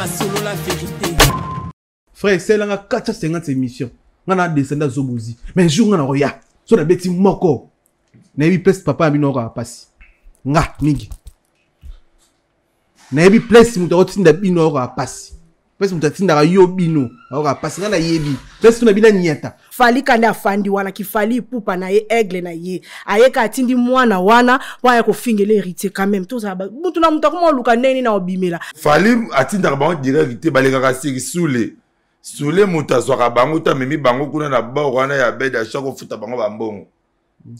Masolo la verite. Frère esala nga 450 émission nga na descendre zobozi mais jour nga na koya so na beti moko nayebi place papa na bino ayoka pasi nga mingi nayebi place moto akotinda bino ayoka pasi place moto atindaka yo bino ayoka pasi nga nayebi place to na bino anyata Fally kande afandi wana ki Fally ipupa na ye aigle na ye ayeka atindi mwana wana po aya kofingela héritier quand même tozala ba mutu na mutu akoma oluka ndenge nini obimela Fally atindaka bango direct te balekaka siki sule sule moto azwaka bango to amemi bango kuna na bord wana ya bed a chaque ofuta bango bambongo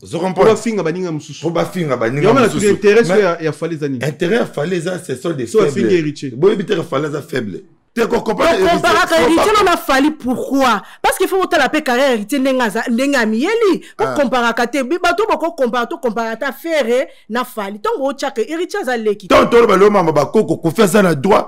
ozo comprendre bafinga baninga mosusu po bafinga baninga mosusu intérêt ya Fally eza nini intérêt ya Fally eza ce sont des faibles boyebi te Fally aza faible te kokomparaka héritier na na Fally pourquoi parce que faut otala mpe carrière héritier ndenge aza ndenge amiyeli kokomparaka te bato bokokompara tokompara ata Ferre na Fally ntongo otyaka héritier aza leki ntango toloba lelo mama bakoko Koffi aza na droit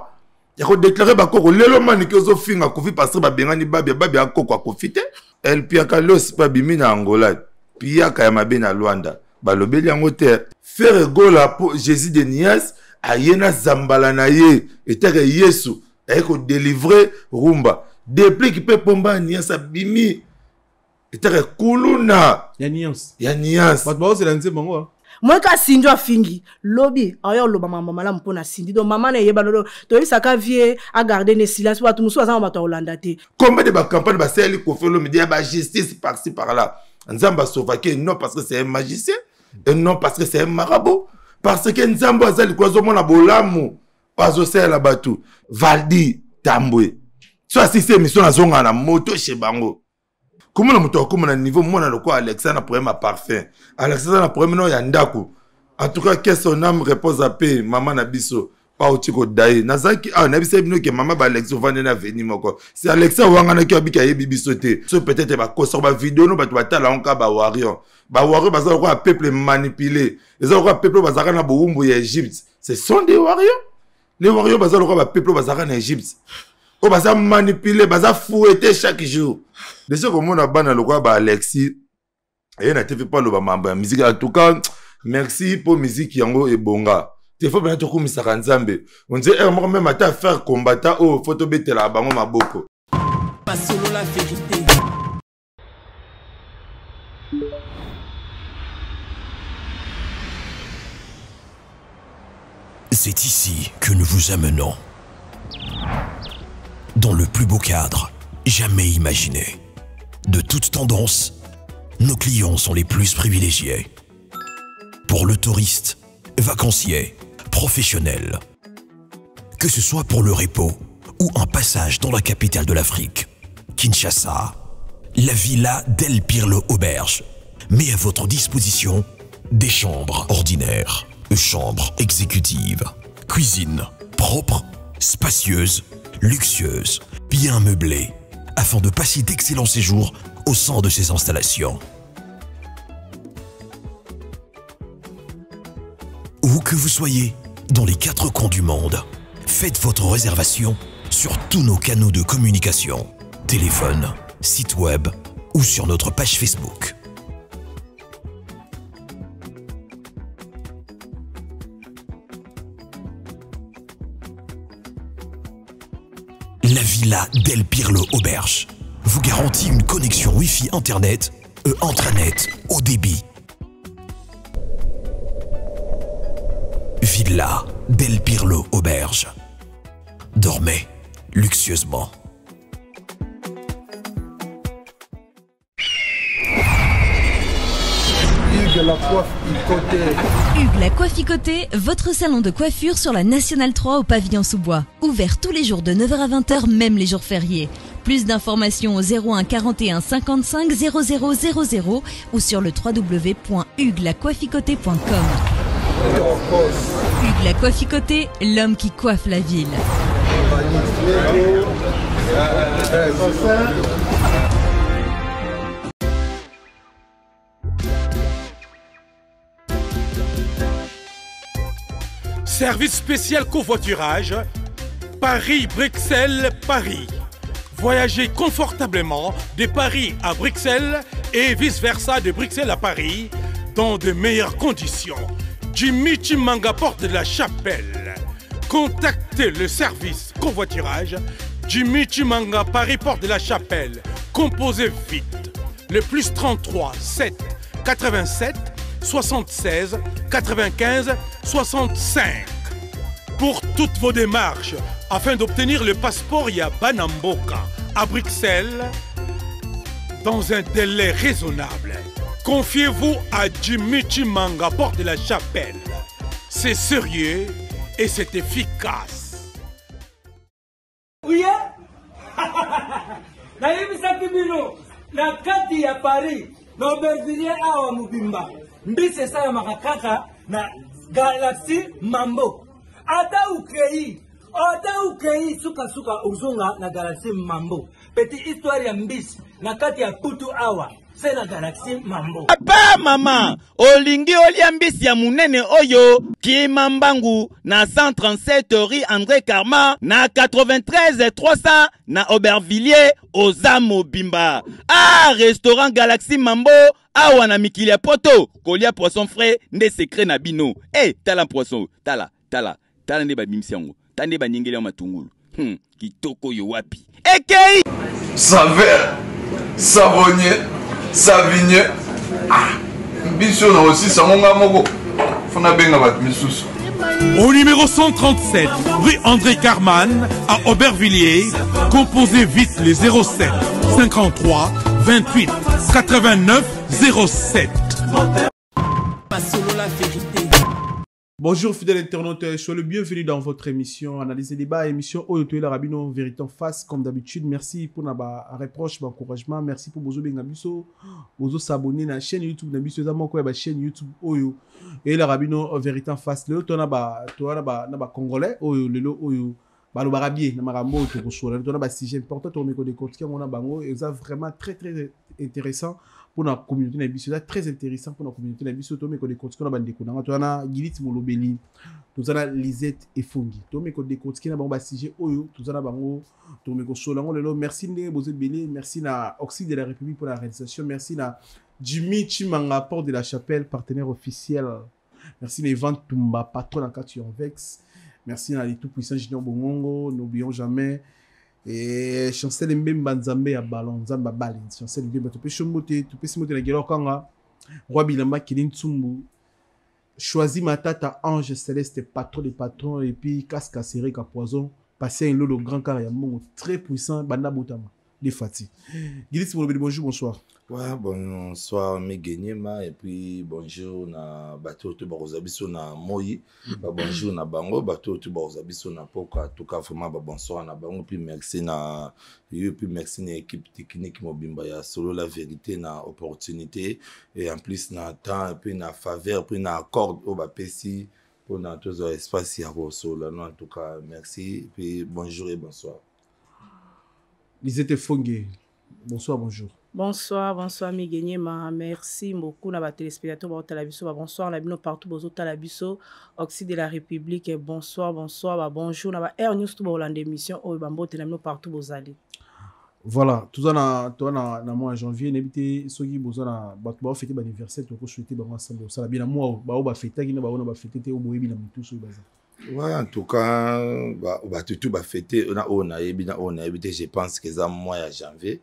ya kodeklare bakoko lelo manike ozofinga Koffi parce babengani babia babia akoko akofi te El Piaka Los mpe abimi na Angola piaka ya mabe na Luanda balobeli yango te Ferre Gola mpo Jésus de Nias aye na zambala na ye eteke Yesu aye kodelivre rumba deplique mpe pomba ya Nias abimi eteke kuluna ya Nias ya Nias bato baozela nzembo yango moyeka Cindy afingi lobi aya oloba makambo malamu mpo na Cindy donc mama na eyeba lolo toyebisaka vie agarde ne silence bato mosusu aza na bato ya kolanda te combien de bacampagne basaleli Koffi Olomide ya bajustice par-ci par-là nzambe asovaki non parce que c'est un magicien et non parce que c'est un marabout parce que nzambe aza likolo azomona bolamu azosalela bato valdi tambwe so asisi émission nazonga na moto chez bango komona moto akóma na niveau mwana lokola alexa na problème ya parfum alexa aza na problème nao ya ndako en tout cas que son âme repose à paix mama na biso auti kodaye nazalaki awa nayebisa bino ke mama baalex ovandi na veni moko si alex awanganaki abiki ayebi biso te so peut-être bakosaka bavideo no bato batala yango kaka bawarrior bawarrior baza lokola peuple manipulé eza lokola peuple oyo bazalaka na bowumbu ya égypte ce sont des warriors les warriors baza lokola bapeuple oyo bazalaka na égypte oyo baza manipulé baza fouetté chaque jour deja komona bana lokola baalexi eye na tv mpo aloba mambo ya musique en tout cas merci mpo musique yango ebonga te fo mpena tokumisaka nzambe on dirait heure moko meme ata faire combattant oyo fo tobetelaka bango maboko Masolo la vérité. C'est ici que nous vous amenons. Dans le plus beau cadre jamais imaginé. De toute tendance, nos clients sont les plus privilégiés. Pour le touriste, vacancier, professionnel. Que ce soit pour le repos ou un passage dans la capitale de l'Afrique, Kinshasa, la Villa Del Pirlo Auberge met à votre disposition des chambres ordinaires, chambres exécutives, cuisine propre, spacieuse, luxueuse, bien meublée, afin de passer d'excellents séjours au sein de ces installations. Où que vous soyez, dans les quatre coins du monde, faites votre réservation sur tous nos canaux de communication, téléphone, site web ou sur notre page Facebook. La Villa Del Pirlo Auberge vous garantit une connexion Wi-Fi Internet et intranet haut débit. Villa Del Pirlo Auberge. Dormez luxueusement. Hugues la coiffe Hugues la Coiffe votre salon de coiffure sur la Nationale 3 au pavillon sous-bois. Ouvert tous les jours de 9h à 20h, même les jours fériés. Plus d'informations au 01 41 55 00 00 ou sur le www.huguelacoifficoté.com. Hugues la Coiffe l'homme qui coiffe la ville. Service spécial covoiturage Paris-Bruxelles, Paris. Voyagez confortablement de Paris à Bruxelles et vice-versa de Bruxelles à Paris dans de meilleures conditions. Jimmy Chimanga porte de la Chapelle. Contactez le service convoiturage Jimmy Chimanga Paris Porte de la Chapelle. Composez vite le plus 33 7 87 76 95 65 pour toutes vos démarches afin d'obtenir le passeport Yabanamboka à Bruxelles dans un délai raisonnable. Confiez-vous à Jimmy Chimanga, porte de la Chapelle. C'est sérieux et c'est efficace. Oui, nayebisaki bino na kati ya paris na aubervilliers awa mobimba mbisi esalamaka kaka na galaxie mambo ata ukei ata ukei sukasuka ozonga na galaxie mambo petit histoire ya mbisi na kati ya putu awa se na galaxie mambo papa mama olingi olia mbisi ya munene oyo kima mbangu na 137 rue André Karma na 93 300 na Aubervilliers oza mobimba ah restaurant Galaxy Mambo awa na mikili ya poto kolia poisson frais nde secret na bino eh tala poisson tala tala tala nde babimisi yango tala nde banyengeli yango matungulu kitoko oyo wapi ekei saveur savonnier savinier ah, biso na osisa yango nga moko fo nabenga bato misusu Au numéro 137, rue André Carman, à Aubervilliers, composez vite les 07 53 28 89 07. Masolo la vérité. Bonjour fidèles internautes, soyez le bienvenu dans votre émission Analyse et débat, émission oyo toyelaka bino vérité en face comme d'habitude. Merci pour ba reproche, ba encouragement, merci pour bozo benga biso, bozo s'abonner na chaîne YouTube na biso eza moko ya ba chaîne YouTube oyo eyelaka bino vérité en face. Lelo tona ba tona ba na ba congolais oyo lelo oyo balobaka bien na makambo oyo tokosola tona ba sujet important tokomeka décortiquer yango na bango eza vraiment très très intéressant pour la communauté na biso eza très intéressant pour la communauté na biso tomeka décortiquer na bandeko na nga toza na Gilith Molobeli toza na Lisette Efongi tomeka décortiquer na bango ba sujet oyo toza na bango tomeka kosola yango lelo. Merci ndenge boza ebele, merci na Oxy de la République pour la réalisation, merci na Jimmy Chimanga Porte de la Chapelle partenaire officiel, merci na Ivan Tumba patron na kati ya Vex, merci na les tout puissant Junior Bongongo, n'oublions jamais et Chancel Mbemba Nzambe ya ballon Nzambe bali Chancel Mbemba topesi mbote topesi mbote na Gelo Kanga Roi Bilamba Kilin Tsumbu Choisi Matata Ange Céleste patron des patrons et puis Casque Sereka Poison Patient Lolo grand car ya mbongo très puissant banda botama les Fati. Gilith Molobeli, bonjour, bonsoir. Ouais, bonsoir Miguenyema et puis bonjour na bato to bakoza biso na moi, ba bonjour na bango bato to bakoza biso na poka, en tout cas vraiment ba bonsoir na bango puis merci na yo puis merci na équipe technique mobimba ya solo la vérité na opportunité et en plus na temps et puis na faveur puis na accord au bapesi pour na tozwa espace ya kosolola no, en tout cas merci et puis bonjour et bonsoir. Lisette Fongue, bonsoir, bonjour. Bonsoir, bonsoir Miguenyema. Merci beaucoup na ba téléspectateurs ba otala biso, ba bonsoir na bino partout bozo tala biso, Oxy de la République, bonsoir, bonsoir, ba bonjour na ba Air News tout ba olanda émission oyo ba mbote na bino partout bozali. Voilà, tout ça na toi na na mois janvier n'habité soki boza na bato ba fêter ba anniversaire to ko souhaiter bango ensemble ça bien moi ba ba fêter ki na ba ona ba fêter te oboyebi na mutu so baza. Ouais, en tout cas, bah, tout ba fêter na oyo nayebi na oyo nayebi te, je pense que eza mois ya janvier.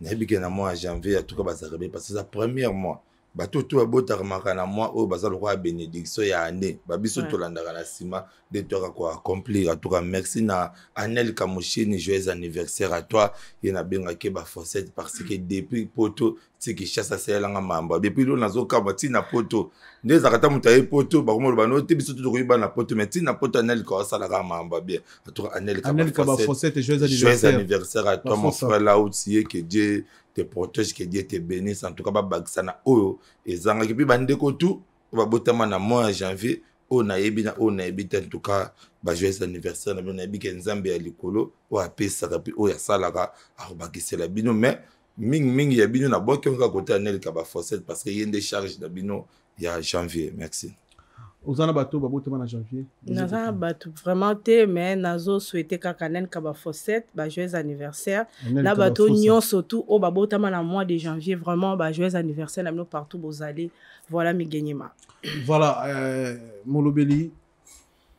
Nayebi ke na mois ya janvier en tout cas bazalaka bien parce que eza premier mois. Bato to babotamaka na mois oyo baza lokola bénédiction ya année. Ba biso tolandaka na nsima nde toyaka ko accomplir. En tout cas, merci na Anel Kamushini, joyeux anniversaire à toi. Ye nabengaki ba fossette parce que depuis poto ti Kinshasa asalelanga mambo. Depuis lo nazokamba ti na poto. Nde ezalaka ta moto aye poto, bakoma loba no te biso tokoyeba na poto, mais ti na poto Anel ka asalaka mambo bien. En tout cas, Anel Anel Kabafossette, joyeux anniversaire. Joyeux anniversaire à toi, mon frère, là où tu es, que Dieu te protège, que Dieu te bénisse. En tout cas, babakisa na oyo ezangaki mpe bandeko tu babotama na mois ya janvier oyo nayebi na oyo nayebi te. En tout cas, ba joyeux anniversaire na bino. Nayebi ke Nzambe ya likolo oyo apesaka mpe oyo asalaka akobakisela bino, mais mingi mingi ya bino nabwaki kaka kote Anel Kabafossette parce que ye nde charge na bino ya janvier. Merci. Oza na bato babotama na janvier? Naza na bato vraiment te, mais nazo souhaiter kaka Anel Kabafossette ba joyeux anniversaire na bato nyonso tu oyo babotama na mois de janvier, vraiment ba joyeux anniversaire na bino partout bozali. Voilà Miguenyema. Voilà, Molobeli.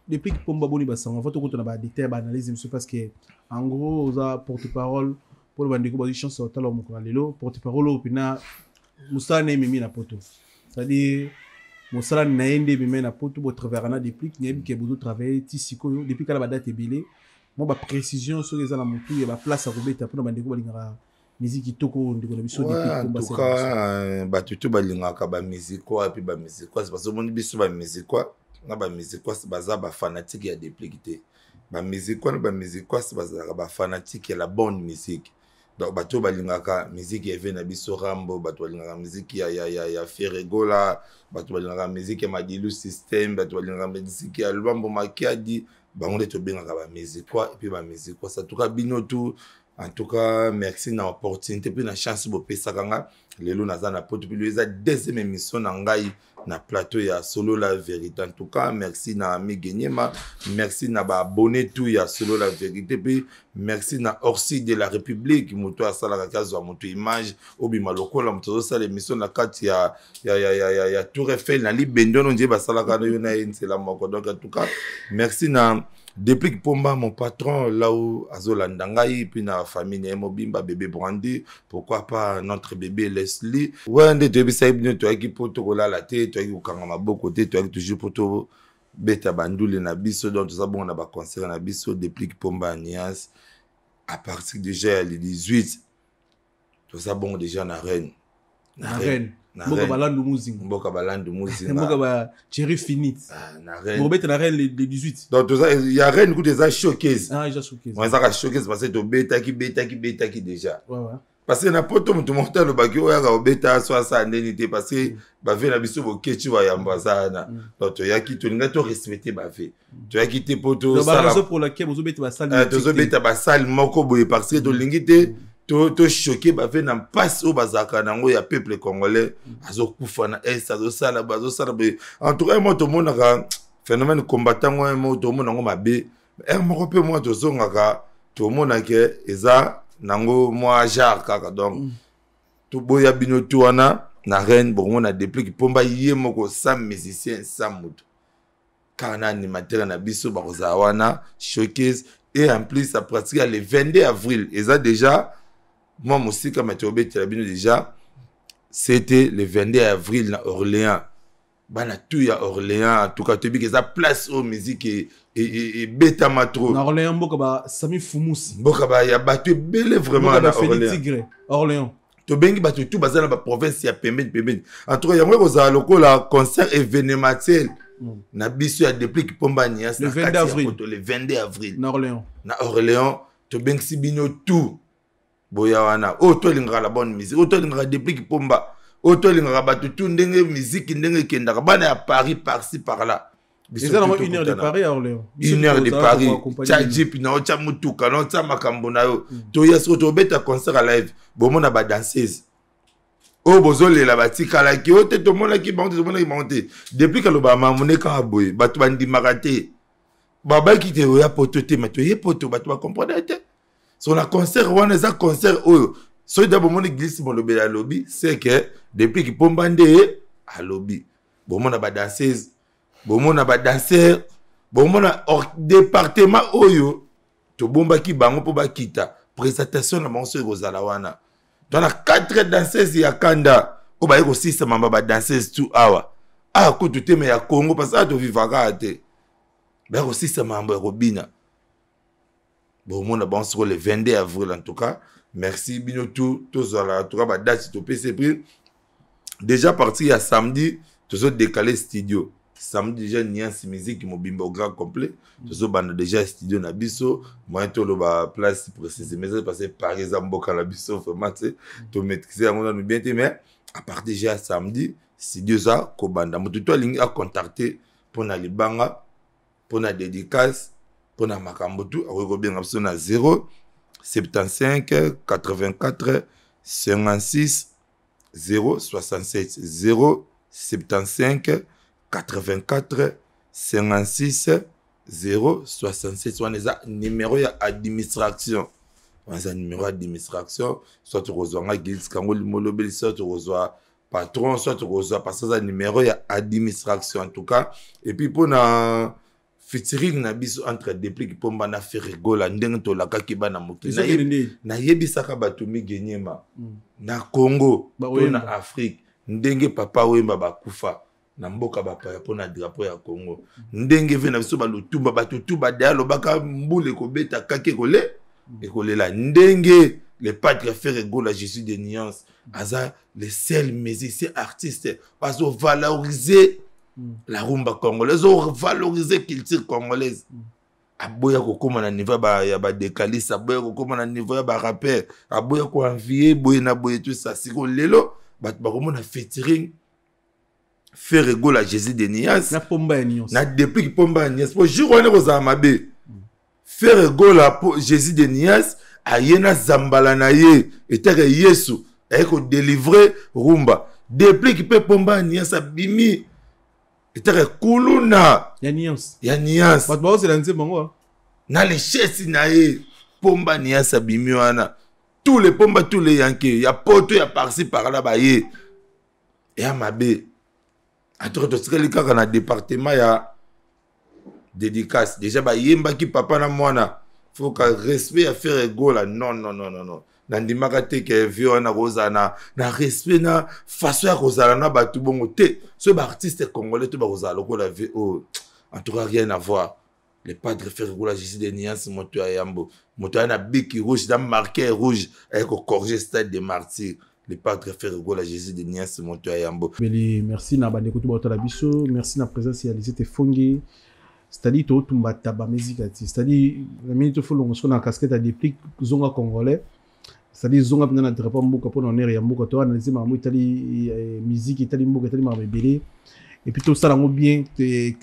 Depuis Pomba boni basango avant tokota na ba détail ba analyse monsieur, parce que en gros oza porte-parole pour bandeko bazwi chance ya kotala mokolo ya lelo, porte-parole oyo mpena mosala na ye ememi na poto, c'est-à-dire mosala na ye nde ememi na poto. Botravaillaka na Déplique, nayebi ke bozotravaille ti sikoyo depuis kala, badate ebele, mwa baprécision soki eza na motu ya baplace ya kobeta mpona bandeko balingaka musique kitoko oyo ndeko na biso. Ouais, en tout cas bato to balingaka bamusikois mpe bamusikoise, parce omoni biso bamusikois na bamusikoise baza bafanatike ya Déplique te. Bamusikois na bamusikoise bazalaka bafanatike ya la bonne musique. Donc bato oyo balingaka musique ya eve na biso Rambo, bato balingaka musique ya Ferre Gola, bato balingaka musique ya Madilu Système, bato balingaka musique ya Lwambo Makiadi, bango nde tobengaka bamusikois et puis bamusikoise. En tout cas bino tout, en tout cas merci na opportunité mpe na chance bopesaka nga. Lelo naza na poto mpe eza deuxième émission na ngai na plateau ya Solo la vérité. En tout cas merci na Ami Genyema, merci na baabonné tout ya Solo la vérité, mpe merci na Orsi de la République, moto asalaka ki azwa moto image obima lokola moto azosala émission na kati ya Tour Eiffel na libende ono nje basalaka na yo na ye nzela moko. Donc en tout cas merci na Déplique Pomba, mon patron, là où azolanda ngai, puis na famille na ye mobimba, bébé Brandy, pourquoi pas notre bébé Leslie. Ouais, nde toyebisa ye bino, toyaki mpo tokolala te, toyaki kokanga maboko te, toyaki toujours mpo tobeta bandule na biso. Donc toza bongo na baconcert na biso Déplique Pomba ya Nias à partir déjà ya le 18, toza bongo déjà na Reine. Na Reine, mboka balandu muzinga. Mboka balandu muzinga. Mboka ba Thierry Finit. Ah, na Reine bobeta na Reine le 18. Donc toza ya Reine kutu eza showcase. Ah, eza showcase. Ezaka showcase parce que tobetaki, betaki, betaki déjà. Ouais. Parce que na poto moto moko te alobaki oyo aka kobeta so asala ndeni te, parce que bave na biso bokeci bayambo aza wana. Donc toyaki, tolingaki torespecte bave, toyaki te mpo tozobeta basale moko boye, parce que tolingi te tochoke bave na mpasi oyo bazalaka nango ya peuple congolais azokufa na est, azosala boye, azosala boye. En tout cas mo tomonaka phénomène combattant ngo mo tomona yango mabe ere moko mpe mwa tozongaka, tomonake eza nango mwa genre kaka. Donc toboya bino tu wana na Reine, bokomona Déplique Pomba ye moko, sans musicien, sans moto, kaka na animateur na biso bakozala wana, showcase. Et en plus à pratique ya le 22 avril, eza déjà mwa mosika, mais tobetela bino déjà, c'était le 22 avril na Orléans. Bana tu ya Orléans, en tout cas toyebi ke eza place oyo musique ebetama trop. Na Orléans, mboka ba Sami Fumusi. Mboka ba ya bato ebele vraiment na Orléans. Tigre Orléans. Tobengi bato tu baza na baprovince ya pembeni pembeni. En tout cas yango ekozala lokola concert événementiel na biso ya Déplique Pomba Nias. Le 22 avril. Le 22 avril. Na Orléans. Na Orléans, tobengisi bino tout, boya wana. Oyo to elingaka la bonne musique, oyo to elingaka Déplique Pomba, oyo to elingaka bato tu ndenge musique ndenge ekendaka, bana ya Paris par-ci par-là. Eza nango une heure de Paris à Orléans. Une heure de Paris, tia jeep na yo, tia motuka na yo, tia makambo na yo, toya soki tobeta concert ya live, bomona badanseuse oyo bozolela batikalaki oyo te, tomonaki bango te, tomonaki bango te. Depuis kaloba mamone kaka boye, bato bandimaka te, babaki te oya poto te, mais toye poto, bato bacomprendre te. So na concert wana eza concert oyo soki da bomoni Glise molobeli alobi, c'est que depuis Kipomba nde alobi, bomona badanseuse, bomona badanser, bomona département oyo tobombaki bango mpo bakita présentation na bango. Soki kozala wana to na 4 danseuse ya kanda oyo baye kosilisa mamba badanseuse tu awa awa kutu te, mais ya Congo, parce awa tovivaka te, baye kosilisa mambo ya kobina, bomona bango siko le 22 avril. En tout cas merci bino tout, tozala en tout cas badate topesi prix déjà partir ya samedi, tozodécale studio samedi déjà, Niance Musique mobimba au grand complet, tozobanda déjà studio na biso. Moyen toloba place précise mais parce que Paris eza mboka na biso vraiment te, tomaîtrise yango nanu bien te, mais à partir déjà ya samedi studio eza kobanda. Moto to alingi acontacte mpona libanga, mpona dédicace, mpona makambo tu, akoki kobenga biso na 0 75 84 56 067, 0 75 84 56 067. Wana eza numéro ya administration, wana eza numéro ya administration. Soit tokozwa nga Gils Kango Limolobeli, soit tokozwa patron, soit tokozwa, parce que eza numéro ya administration en tout cas. Et puis mpona Featuring na biso entre Deplick Pomba na Ferre Gola, ndenge tolakaki bana mokili, nayebisaka bato migenyema na Congo to na Afrique, ndenge Papa Wemba bakufa na mboka bapaya mpo na drapeau ya Congo, ndenge ve na biso balutumba bato tu badaya alobaka mbula ekobeta kaki ekole ekolela, ndenge le padre Ferre Gola Jésus de nuance aza le seul musicien artiste bazo valoriser la rumba congolaise, valoriser culture congolaise. Aboya kokóma na niveau ya badecaliste, aboya kokóma na niveau ya barappeur, aboya koenvie boye na boye, tout ça. Sikoyo lelo bato bakomona featuring Ferre Gola Jésus de nuance na Pomba ya nuance na Deplick Pomba ya nuance, po jour wana ekozala mabe. Ferre Gola po Jésus de nuance aye na zambala na ye etaka Yesu aye kodelivre rumba. Deplick mpe Pomba ya nuance abimi etaka kuluna ya nuance, ya nuance. Bato baozela nzembo yango na lechesi na ye. Pomba nuance abimi wana, tous les Pomba, tous les yanke ya poto ya parci par là baye ya mabe. Atoka totikali kaka na département ya dédicace, déjà bayembaki papa na mwana. Faut ka respect ya Ferre Gola. Non, non, non, non, non, nandimaka te ke vie wana kozala na respect na façon ya kozala na bato bongo te. So baartiste congolais to bakozala lokola vie oyo, en tout cas rien à voir. Le padre Ferre Gola Jésus de nuance, moto ya yambo, moto aya na biki rouge na marqueur rouge, aye kocorriger stade de martyr. Le padre Ferre Gola Jésus de nuance, moto ya yambo. Beli, merci na bandeko to baotala biso, merci na présence ya Lisette Fongi. C'est-à-dire totumba taba musique ti, c'est-à-dire la minute folongo so na casquette ya Deplick zonga congolais, c'est-à-dire zonga mpenza na drapeau mboka mpona honneur ya mboka. To analyse makambo etali musique, etali mboka, etali makambo ebele, et puis tosala yango bien.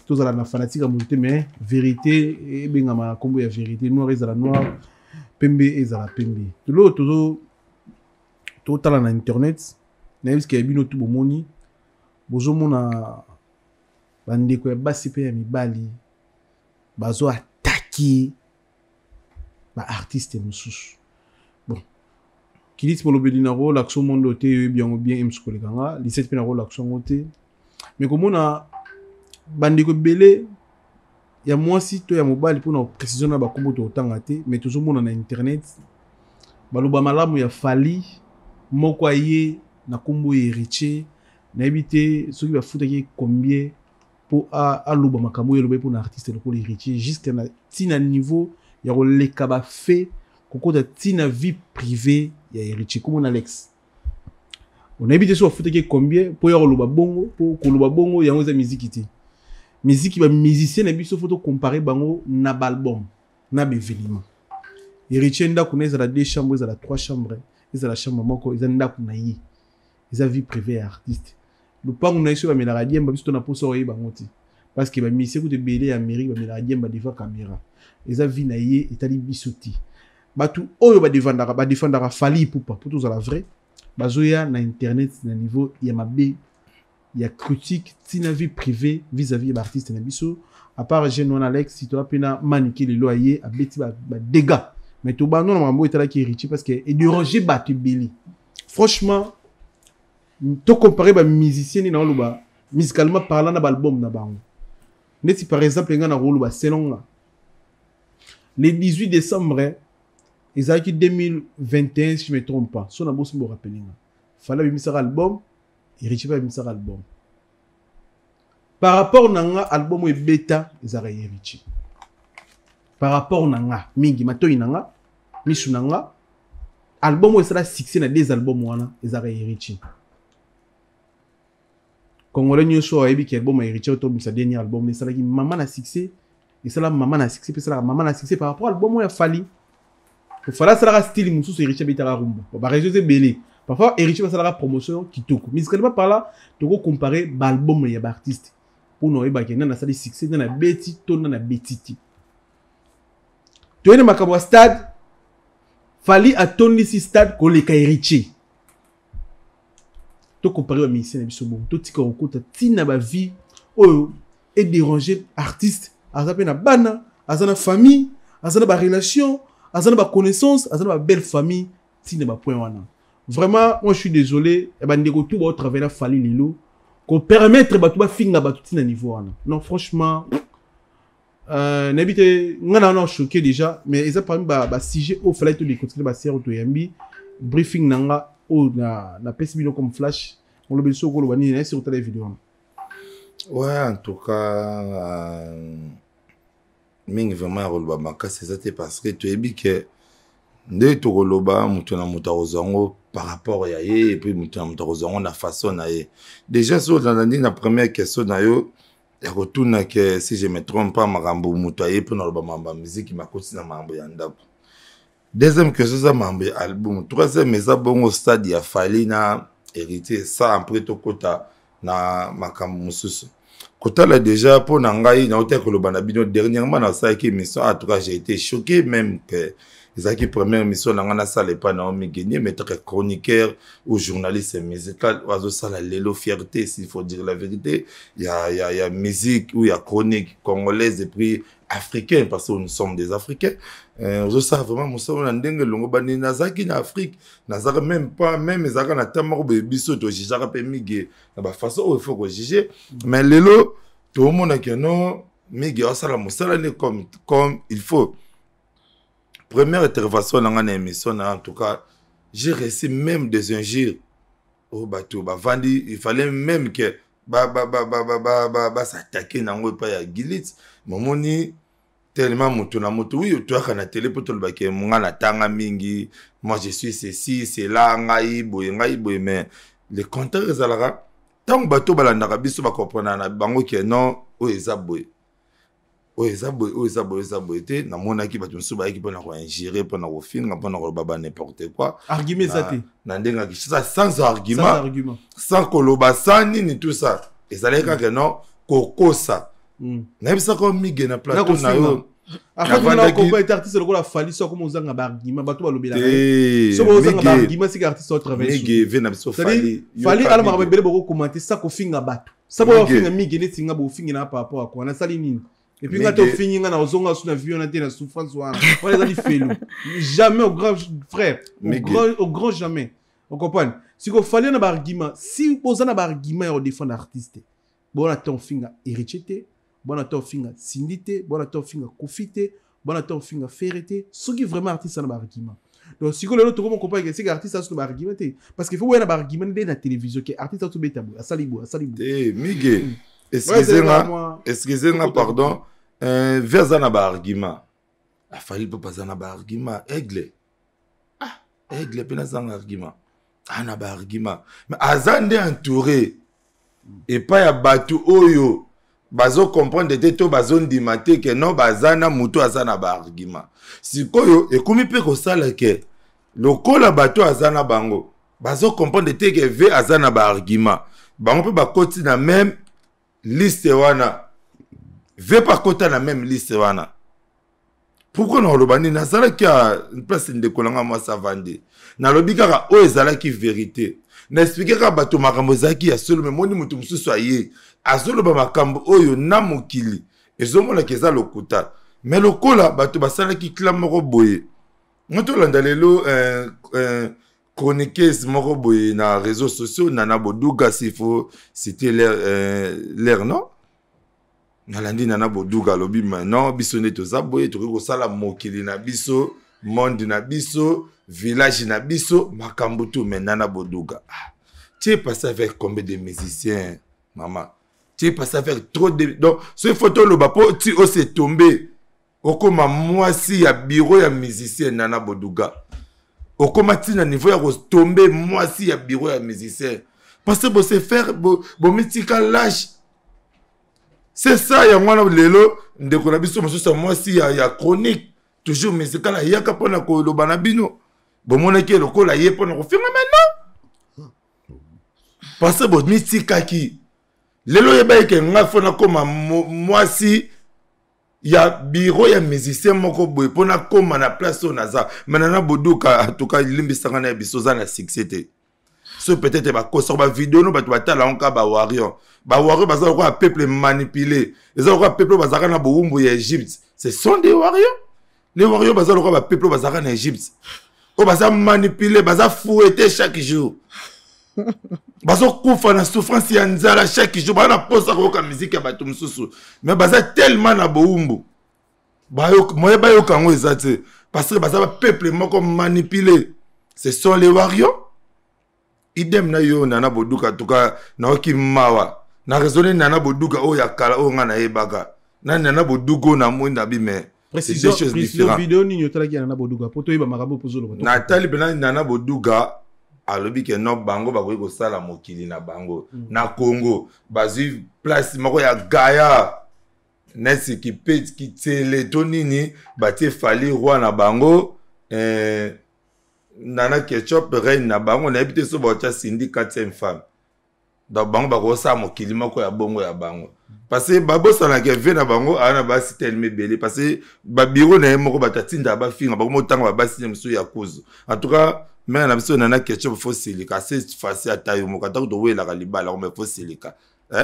Tozala na fanatique ya moto te, mais vérité ebengama na nkombo ya vérité. Noir ezala noir, pembe ezala pembe. Lelo tozo totala na internet, nayebi ya bino tu bomoni, bozomona bandeko ya basi mpe ya mibali bazo attaquer baartiste mosusu. Bon, kiliti molobeli na kolakisa mondo te, oyebi yango bien ems koleka nga lisete mpe na kolakisa yango te. Me komona bandeko ebele ya mwasi to ya mobali, mpona précision na bakombo tokotanga te, mais tozomona na internet baloba malamu ya Fally, moko aye na nkombo ya Héritier. Nayebi te soki bafutaki combien mpo aloba makambo oyo elobaki mpona artiste lokola Héritier, jusque na ntina niveau ya koleka bafe kokota ntina vie privée ya Héritier. Komona Alex, onayebi te soki bafutaki combien mpo ya koloba bongo. Mpo koloba bongo, yango eza miziki te. Miziki, bamusicien na biso, faut tocompare bango na baalbum na baévénement. Héritier, ndako na ezala deux chambre, ezala trois chambre, ezala chambre moko, eza ndako na ye, eza vie privée ya artiste. Lupango na ye, soki bamelaka diemba, biso to na mposa oyeba yango te, parce que bamusicien kutu ebele ya Amérique bamelaka diemba devant caméra. Eza vie na ye, etali biso te. Bato oyo badefendaka Fally Ipupa, mpo tozala vrai, bazoya na internet na niveau ya mabe ya critique ntina vie privée vis-à-vis ya baartiste na biso. À part jeune wana Alex, toa mpe na Manike, lelo aye abeti badégâts. Mais tobanda na makambo oyo etalaki Héritier, parce que edérange bato ebele. Franchement, tocompare bamusicien nini naoloba musicalement parlant na baalbum na bango. Neti par exemple ngai nakoloba, selon nga, le 18 décembre ezalaki 2021, si je me trompe pas, so na bosi borappeler nga, Fally abimisaka album, Héritier mpe abimisaka album. Par rapport na nga, album oyo ebeta ezalaka Héritier. Par rapport na nga, mingi matoi na nga, misu na nga, album oyo esala succès na deux albums wana ezalaka Héritier. Congolais nyonso oyo ayebi ke album ya Héritier oyo tobimisa, dernier album, esalaki mama na succès, esala mama na succès mpe esalaka mama na succès par rapport album oyo ya Fally. Fally asalaka style mosusu, Héritier abetaka rumba. Baréseau eza ebele. Parfois Héritier basalaka promotion kitoko. Musicalement par tokocompare baalbum ya baartiste mpona oyebaki nani asali succès, nani abeti to nani abeti te. Toyei na makambo ya stade, Fally atondisi stade koleka Héritier. Tocompare bamusicien na biso bongo, totika kokota ntina bavie oyo edéranger artiste. Aza mpe na bana, aza na famille, aza na barelation, aza na baconnaissance, aza na babelle famille. Ntina bapoint wana, vraiment, moi je suis désolé ya bandeko tu baotravaille na Fally lelo, kopermettre bato bafinga bato ntina niveau wana, non, franchement. Nayebi te, nga na wana choqué déjà, mais eza parmi ba sujet oyo fallait todécortiquer. Basere toyambi briefing na nga oyo napesi bino comme flash. Olobeli soki okoloba nini nayesi kotala video wana. Ouais, en tout cas, mingi vraiment ya koloba makasi eza te, parce que toyebi ke nde tokoloba, moto na moto akozwa yango par rapport ya ye, et puis moto na moto akozwa yango na façon na ye. Déjà so olanda ndi na première question na yo ya kotuna ke, si je me trompe pas, makambo moto aye mpona koloba makambo ya miziki, makoti na makambo ya ndako. Deuxième question eza makambo ya album. Troisième eza bongo stade ya Fally na Héritier. Ça, après tokota na makambo mosusu. Kotala déjà, mpo na ngai, nauti koloba na bino dernièrement, nasalaki émission. En tout cas, j'ai été choqué même que ezalaki première émission na ngai nasala epai Naomi Genie, mais tant que chroniqueur ou journaliste musical oyo azosala lelo fierté, s'il faut dire la vérité, ya musique ou ya chronique congolaise et puis africain, parce que nous sommes des Africains. Ozosala vraiment mosala na ndenge elongo bani. Nazalaki na Afrique, nazalaka même pas même, ezalaka na temps moko boye, biso tojugeaka mpe Mige na bafaçon oyo il faut kojuger. Mais lelo tomonaki no Mige asala mosala ne comme il faut. Première intervention na nga na émission na, en tout cas, j'ai reçu même des injures oyo bato bavandi. Il fallait même que bas'attaquer nango epai ya Gilit. Momoni tellement moto na moto, oui, toyaka na télé mpo tolobaki nga natanga mingi, moi je suis ceci, c'est là, ngai boye, ngai boye. Mais le contraire ezalaka ntango bato balandaka biso, bakomprendre na bango ke non, oyo eza boye, oyo eza boye, oyo eza boye, eza boye te. Namonaki bato mosusu bayaki mpona koingérer, mpona kofinga, mpona koloba ba n'importe quoi. Argument eza te. Na ndenge ya Kinshasa, sans argument, sans koloba, sans nini, tout ça ezalaki kaka non, kokosa. Nayebisaka Mige na plateau na yo. Ete artiste lokola Fally, so akoma ozanga baargument, bato balobelaka so ozanga baargument, sika artiste otravaille. Ve na biso Fally. Fally alamaka ebele, bokokomante sa kofinga bato, sa bofinga Mige neti nga bofingi na par rapport à quoi, nasali nini? Et puis nga te ofingi nga, na ozonga su na vie wana te, na souffrance wana, wana eza lifelo. Jamais, au grand frère, au grand jamais. Ocomprendre siko Fally na baargument. Si boza na baargument ya kodéfendre artiste, bona te ofinga Héritier te, bona te ofinga Cindy te, bona te ofinga Kofi te, bona te ofinga Ferre te, soki vraiment artiste ana baargument. Donc sikoyo lelo tokoma comprendre ke sika artiste aso na baargument te, parce que faut boya na baargument nde na télévision ke artiste azobeta boye, asali boye, asali boye. Te, Mige, excusez nga, excusez nga, pardon. Ve aza na baargument, afali mpe aza na baargument. Aigle, ah, Aigle mpe nazanga argument, ana baargument, mais aza nde entouré epai ya bato oyo bazocomprendre te to bazondima te ke non, baza na moto aza na baargument. Sikoyo ekomi mpe kosala ke lokola bato aza na bango bazocomprendre te ke ve aza na baargument, bango mpe bakoti na même liste wana. Ve mpe akota na même liste wana. Pourquoi nakoloba nini? Nazalaki ya place ndeko na nga mwasi avandi, nalobi kaka oyo ezalaki vérité, na expliquer kaka bato makambo ezalaki ya solo. Me moni moto mosusu aye azoloba makambo oyo na mokili ezomonaka eza lokuta. Me lokola bato basalaki clan moko boye, ngo tolanda lelo chroniqueuse moko boye na réseaux sociaux, Nana Boduga, s'il faut citer leur nom. Nalandi Nana Boduga alobi maintenant biso nde toza boye, tokoki kosala mokili na biso, monde na biso, village na biso, makambo tu. Mais Nana Boduga, ah, tu es passé avec combien de musiciens, mama? Tu es passé avec trop de, donc soki faut toloba mpo ti ose tombe okóma mwasi ya bureau ya musicien. Nana Boduga, okóma ntina niveau ya kotombe mwasi ya bureau ya musicien, parce que bose faire bomitika lâche. C'est ça, yango wana lelo ndeko na biso mosusu ya mwasi ya chronique toujours musical ayaka mpona koloba na bino, bomonaki lokola ye mpona kofinga. Maintenant, parce que bomitikaki, lelo oyebaki ke ngai fo nakóma mwasi ya bureau ya musicien moko boye mpo nakóma na place oyo naza. Mais Nana Boduka, en tout cas, limbisanga na ya biso, oza na succès te. So peut-être bakosaka bavideo no, bato batala yango kaka. Bawarrior, bawarrior baza lokola peuple manipulé, eza lokola peuple oyo bazalaka na bowumbu ya Égypte. Ce sont des warriors. Les warriors baza lokola bapeuple oyo bazalaka na Égypte, oyo baza manipulé, baza fouetté chaque jour, bazokufa na souffrance ya nzala chaque jour, baza na posa koyoka miziki ya bato mosusu, mais baza tellement na bowumbu. Moye bayoka yango eza te, parce que baza bapeuple moko manipulé. Ce sont les warriors. Idem na yo, Nana Boduka. En tout cas, naoki mawa na raisonne. Nana Boduka oyo ya kala, oyo nga nayebaka na Nana Boduka oyo namoni na bi, mais c'est deux choses différentes. Vidéo nini otalaki ya Nana Boduka po toyeba makambo mpo ozoloba? Natali mpena Nana Boduka alobi ke no, bango bakoki kosala mokili na bango na Congo. Bazwi place moko ya gaya neti kipe kitsele to nini, batie Fally roi na bango, Nana Ketchup reine na bango. Nayebi te so baotya Cindy quatrième femme. Donc bango bakosala mokili moko ya bongo ya bango, parce que babosanaka ve na bango aa na basi telema ebele, parce que babiro na ye moko, bato atindaka bafinga bango, motanga babasi ne mosusu ya kuzu. En tout cas, mère na biso Nana Ketchup, faut silika se fasi ata yo moko, atako towelaka libala yango, mais faut silika.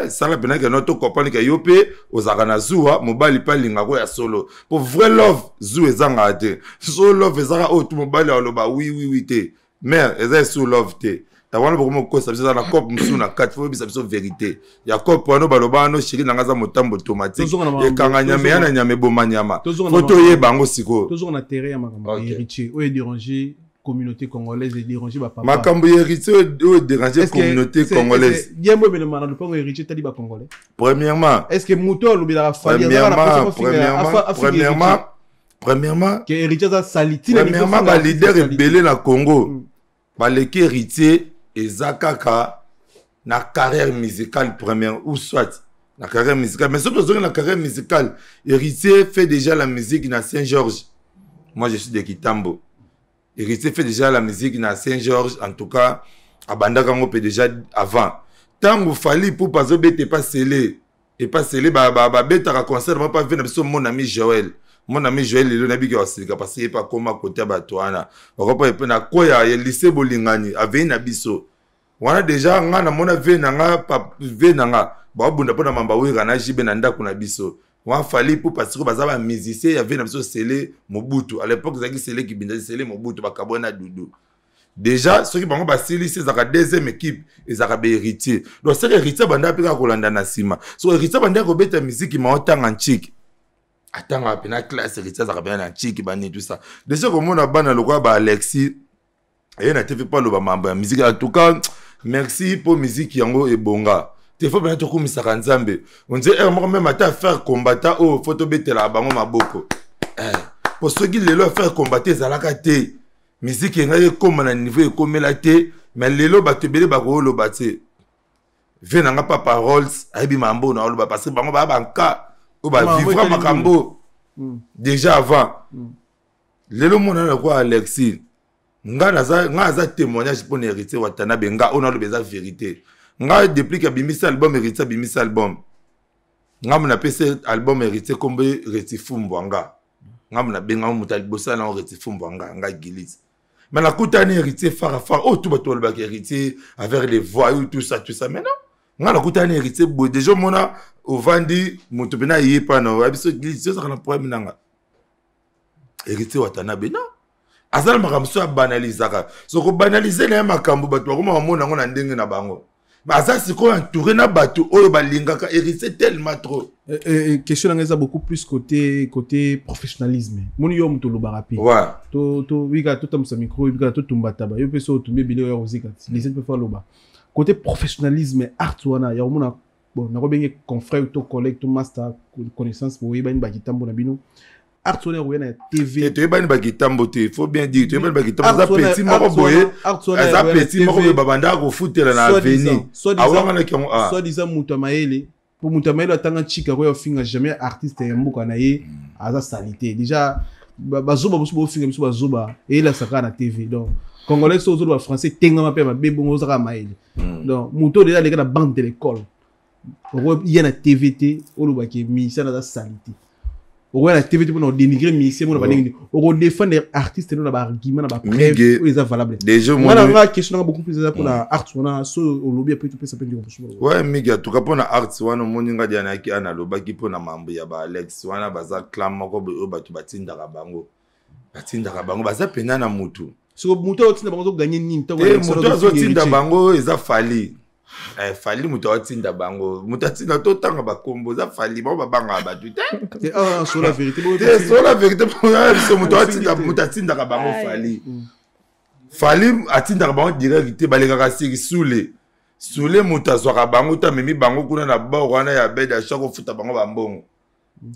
Sala mpena ke no tocomprendre ke yo mpe ozalaka na zuwa. Mobali mpe alingako ya solo, po vrai love, zuwa ezangaka te. So love ezaka oyo tu mobali aloba oui, oui, oui te, mare eza esu love te. Yango wana bokomi kokosa biso, eza na cope mosusu na kati. Faut oyebisa biso vérité ya cope wana. Baloba wana, chéri nanga aza motambo automatique, ekanga nyama, eya na nyama, eboma nyama. Faut toyeba yango sikoyo. Tozonga na terrain ya makambo ya Héritier oyo edéranger communauté congolaise, edéranger bapapa. Makambo ya Héritier oyo edéranger communauté congolaise. Yembo emelema na lopango Héritier tali bacongolais. Premièrement, est ce que moto alobelaka Fally? Premièrement, ke Héritier aza sali. Premièrement, baleader ebele na Congo baleki Héritier, eza kaka na carrière musicale première ou soit na carrière musicale. Mais soki tozongi na carrière musicale, Héritier fait déjà la musique na Saint-Georges. Moi, je suis de Kitambo. Héritier fait déjà la musique na Saint-Georges. En tout cas, abandaka yango mpe déjà avant. Ntango Fally Ipupa azobeta epa Sele, epa Sele babetaka concert moko, pa ve na biso mon ami Joël. Mon ami Joël lelo nayebiki basilika, parce que ye mpe akoma kote ya bato wana bakopa epe na koya ya lycée Bolingani avei na biso wana. Déjà nga namona ve na nga, ve na nga baobunda mpo na mamba wera na jibe na ndako na biso wana. Fally Ipupa sikoyo baza bamusicien ya ve na biso Sele Mobutu. À l'époque ezalaki Sele Kibinda, Sele Mobutu, bakabwa na Dudu. Déjà soki bango basilisi, ezalaka deuxième équipe, ezalaka bahéritier. Donc soki Héritier banda mpe kaka kolanda na nsima, soki Héritier banda kobeta miziki, ma otanga ntiki, atangaka mpena classe. Héritier azalaka mpena na ntiki bani, tout ça. Déjà komona bana lokola baAlexis eye na TV mpo aloba mambo ya musique, en tout cas merci, mpo musique yango ebonga te. Faut mpena tokumisaka Nzambe. On dirait moko même ata affaire combattant oyo, faut tobetelaka bango maboko, po soki lelo affaire combattant ezalaka te, musique engai ekóma na niveau ekomela te. Mais lelo bato ebele bakoloba te, ve nanga Papa Rolls ayebi mambo na oloba, parce que bango baya banka oyo bavivra makambo déjà avant. Lelo mona lokola Alexis, nga naza, nga aza témoignage mpo na Héritier Watanabe. Nga oyo naloba eza vérité. Nga depuis ke abimisi album, Héritier abimisi album, nga mo napesi album Héritier kombo Retifumbwa. Nga mo nabenga moto ya liboso nango Retifumbwa. Nga Gilise, mais nakutani Héritier fara fara oyo tu bato balobaka Héritier avec les voyous, tout ça, tout ça. Mais non, nga nakutani Héritier boye déjà, omona ovandi moto mpena aye pa na oya biso. Gilise, ozalaka na problème nanga Héritier Watanabe? Non, aza na makambo so abanalizaka. So kobanalize na ye makambo, bato bakoma bamona yango na ndenge na bango. Aza sikoyo entouré na bato oyo balingaka Héritier tellement trop. Question nanga eza beaucoup plus côté professionnalisme. Moni yo moto olobaka mpe wika totambusa micro, wika totumba taba, yo mpe so otumbi ebele oyo ya kozika lise mpe fo aloba côté professionnalisme art wana ya komona. Bon, nakobenge confrère to collègue to master, connaissance, boyebani bakitambo na bino, art wana ekoya na TV. Toyebani bakitambo te, faut bien dire toyebani bakitambo. Aza petit moko boye, aza petit moko boye, babandaka kofutela na avenue, awanganaki yango. Soit disant moto ya mayele, po moto ya mayele atanga chika koya ofinga jamais artiste ya mboka na ye aza sali te. Déjà bazoba mosusu bofinga biso, bazoba eyelasaka na TV. Donc congolais so ozoloba français tengama mpe mabe bongo, ozaka mayele. Donc moto oyo déjà aleka na bande de l'école, okoya na TV te olobaki musicien aza sali te. Okoya na TV te mpona odénigre musicien mona bandenge nini. Okodéfendre artiste no na baargument, na bapreuve oyo eza valable. Wana nga question nanga beaucoup plus eza mpona art wana. So olobi ape, topesa mpe ndeko mosusu. Ouais, mingi en tout cas mpona art wana, omoni nga dia nayaki ana alobaki mpona mambo ya baAlex wana, baza clan moko boye oyo bato batindaka bango, batindaka bango, baza mpena na mutu. Siko moto oyo otinda bango azoganye nini? Moto azotinda bango eza Fally. Eh, Fally moto atinda bango, moto atinda totanga bakombo eza Fally, bango babangaka bato te. Te, ah, sur la vérité. Te, sur la vérité, biso moto atinda, moto atindaka bango Fally. Fally atindaka bango direct te, balekaka siri sule. Sule moto azwaka bango te, amemi bango kuna na bord wana ya bed ya chaque ofuta bango bambongo.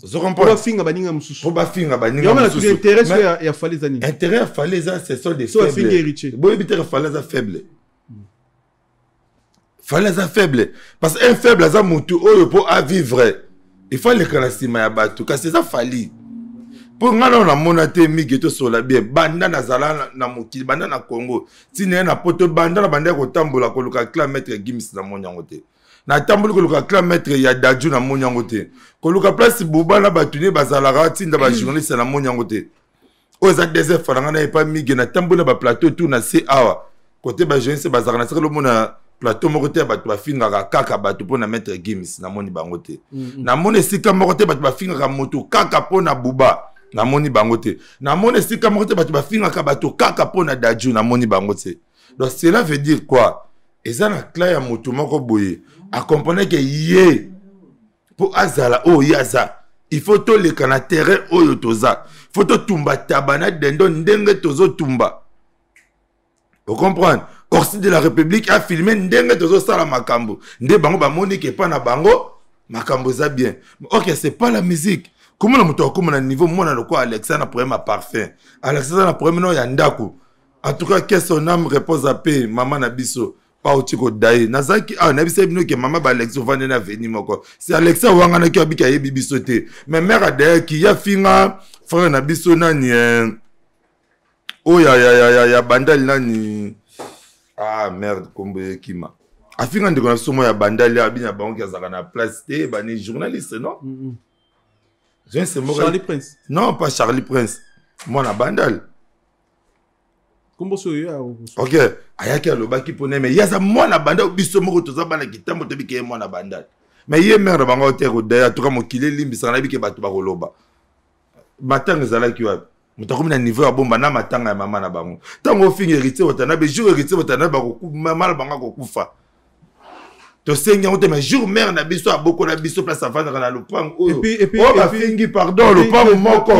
Ozo comprendre? Po bafinga baninga mosusu. Po bafinga baninga mosusu. Intérêt ya Fally eza nini? Intérêt ya Fally eza ce sont des faibles. Boyebi te Fally aza faible. Fally aza faible parce que un faible aza mutu oyo po a vivre il faut aleka na nsima ya bato, kasi eza Fally mpo ngai nao namona te mige tosola bien banda nazala na mokili, banda na Congo ntina ye na poto, banda na banda ya kotambola koluka clan maître Gims namoni yango te, natamboli koluka clan maître ya Dadju namoni yango te, koluka place Buba na bato ne bazalaka tinda ba journaliste namoni yango te. Oyo eza deuxième fois na ngai na epa mige natamboli na baplateau tout na se awa kote ba journaliste bazalaka na sekeli omona plateau moko te ya bato bafingaka kaka bato mpo na maître Gims namoni bango te. Namoni esika moko te bato bafingaka moto kaka mpo na Buba, namoni bango te. Namoni esika moko te bato bafingaka bato kaka mpo na Dadju, namoni bango te. Donc cela veut dire quoi? Eza na clan ya moto moko boye akomprendre ke ye mpo azala oyo ye aza, il faut toleka na terrain oyo toza, faut totumba taba na dendo ndenge tozotumba. Ocomprendre? Orsi de la République a filmé ndenge tozosala makambo nde bango bamoni ke epa na bango makambo eza bien. Ok, c'est pas la musique. Komona moto akóma na niveau mwana lokola Alexa na problème ya parfum, Alexa aza na problème nao ya ndako. En tout cas, que son âme repose à paix, mama na biso auti kodaye. Nazalaki awa nayebisa bino ke mama ba Alex ovandi na veni moko, si Alexa owanganaki abiki ayebi biso te, mais mare adayaki ya finga frère na biso nani oyo ya, ya, ya, ya, ya bandali nani, ah merde, kombo ekima, afinga ndeko na biso moko ya bandali abi na bango ki azalaka na place te, bani journaliste non? Journaliste moko. Charlie Prince. Non, pas Charlie Prince, mwana bandali. Kombo so yo. Ok, ayaki alobaki mpona me ye aza mwana bandal, biso moko toza bana kitambo toyebi ke ye mwana bandal, mais ye mare na bango te kodaya. Tuka mokili elimbisaka, nayebi ke bato bakoloba matanga ezalaki wapi, moto akomi na niveau ya bomba na matanga ya mama na bango. Ntango ofinga Héritier Watanabe, jour Héritier Watanabe mama na bango akokufa, tosengi yango te, mais jour mare na biso abokola biso place avandaka na lopango oyo oyo bafingi, pardon, lopango moko.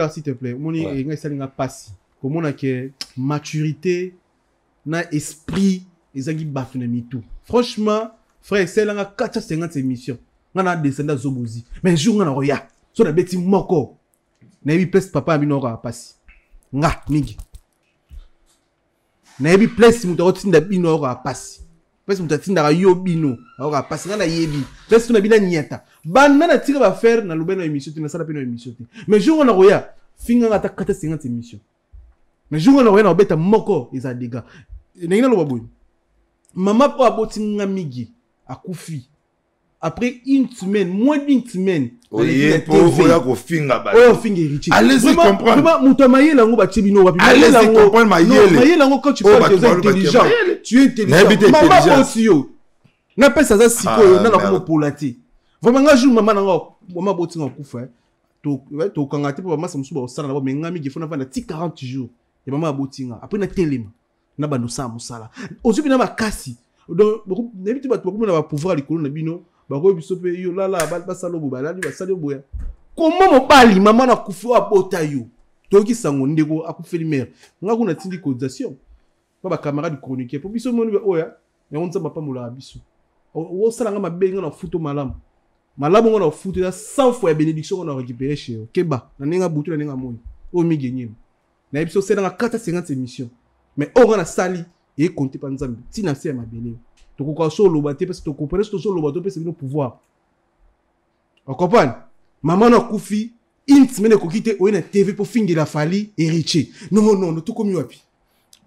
S'il te plaît, omoni ngai esalinga mpasi komona ke maturité na esprit ezangi bato na mitu. Franchement frère, esalelanga 450 émission nga na descende azobozi, mais jour nga na koya so nabeti moko, nayebi place papa ya bino akoka pasi nga mingi, nayebi place moto akotinda bino akoka pasi, place moto atindaka yo bino akoka pasi, nga nayebi place to na bino anyata banda natika bafaire nalobi na émission te, nasala mpe na émission te, mais jour nga na koya finganga ata 450 émission, mais jour nga na koya na kobeta moko eza dégâts. Ndenge naloba boye, mama oyo aboti nga mingi akufi après une semaine, moins d'une semaine. Oye mpo oya kofinga bato. Oyo ofinga Héritier. Allez-y comprendre. Vraiment moto ya mayele yango batie bino wapi? Allez-y comprendre mayele. Mayele yango, quand tu Oyo parles bato oza balobaki intelligent, mayele. tu es intelligent. Nayebi te Mama intelligence. osi yo napesa aza sikoyo Ah, nana merde. komopola te. Vraiment nga jour mama nanga, mama botinga okufa, tokanga te mpo bamasa mosusu bakosala na bo, mais nga mingi fo navanda ti 40 jours ya mama abotinga, après natelema na bando osala mosala ozwi mpena makasi. Donc nayebi te bato bakomi na bapouvoir likolo na bino, bakoyi biso mpe yo lala basala oyo balali basali oyo boya koma mobali mama na kufi oyo abota yo. Toyoki sango ndeko akufeli mare, nga kuna tindi cotisation mpa bacamarade chroniqueur mpo biso moni oyo yango Nzambe apambolaka biso. Osala nga mabe, nga na futo malamu malamu, nga na futo eza 100 fois ya bénédiction nga na récupéré chez yo. Keba na ndenge butu na ndenge moi oyo mingi enyema nayebi so osalanga 450 émission, mais oyo nga nasali ekonte mpa Nzambe ntina se ya mabele. Tokoka so oloba te parce que tocomprendre so tozoloba topesa bino pouvoir. Ocomprendre? Mama na akufi une semaine ekoki te, oye na TV mpo fingela Fally, Héritier. Non non non, tokomi wapi?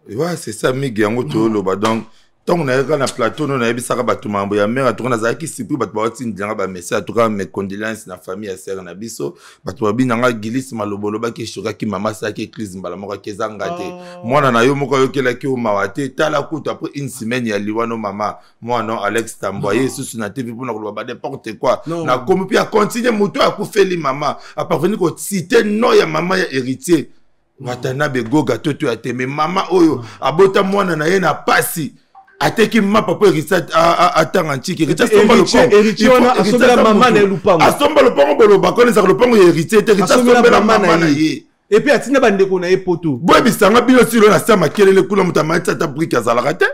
Ouais, c'est ça mingi yango toyoloba. Donc ntango nayaka na plateau no nayebisaka bato mambo ya mare atuka, nazalaki surpris, bato baotindilanga bamessage. Atuka mes condoléances na famille ya sere na biso. Bato babinanga Gilis maloba olobaki eshokaki mama, asalaki église mbala moko ake ezanga te. Mwana na yo moko ayokelaki yo mawa te. Tala kutu après une semaine ya liwa no mama mwana Alex Tambo aye lisusu na TV mpona koloba ba n'importe quoi. Nakomi mpe acontinue moto oyo akufeli mama aparvenir kocite no ya mama ya Héritier Watanabe Goga toto ya teme, mama oyo abota mwana na ye na pasi. Ateki mapa mpo Héritier atanga ntiki. Héritier asomba lopango, asomba lopango, bolobaka wana ezaka lopango ya Héritier te. Héritier asombela mama na ye. Et puis atinda bandeko na ye poto. Boyebisanga bino, silo na sa makelele kuna, moto amatisi ata brique azalaka te.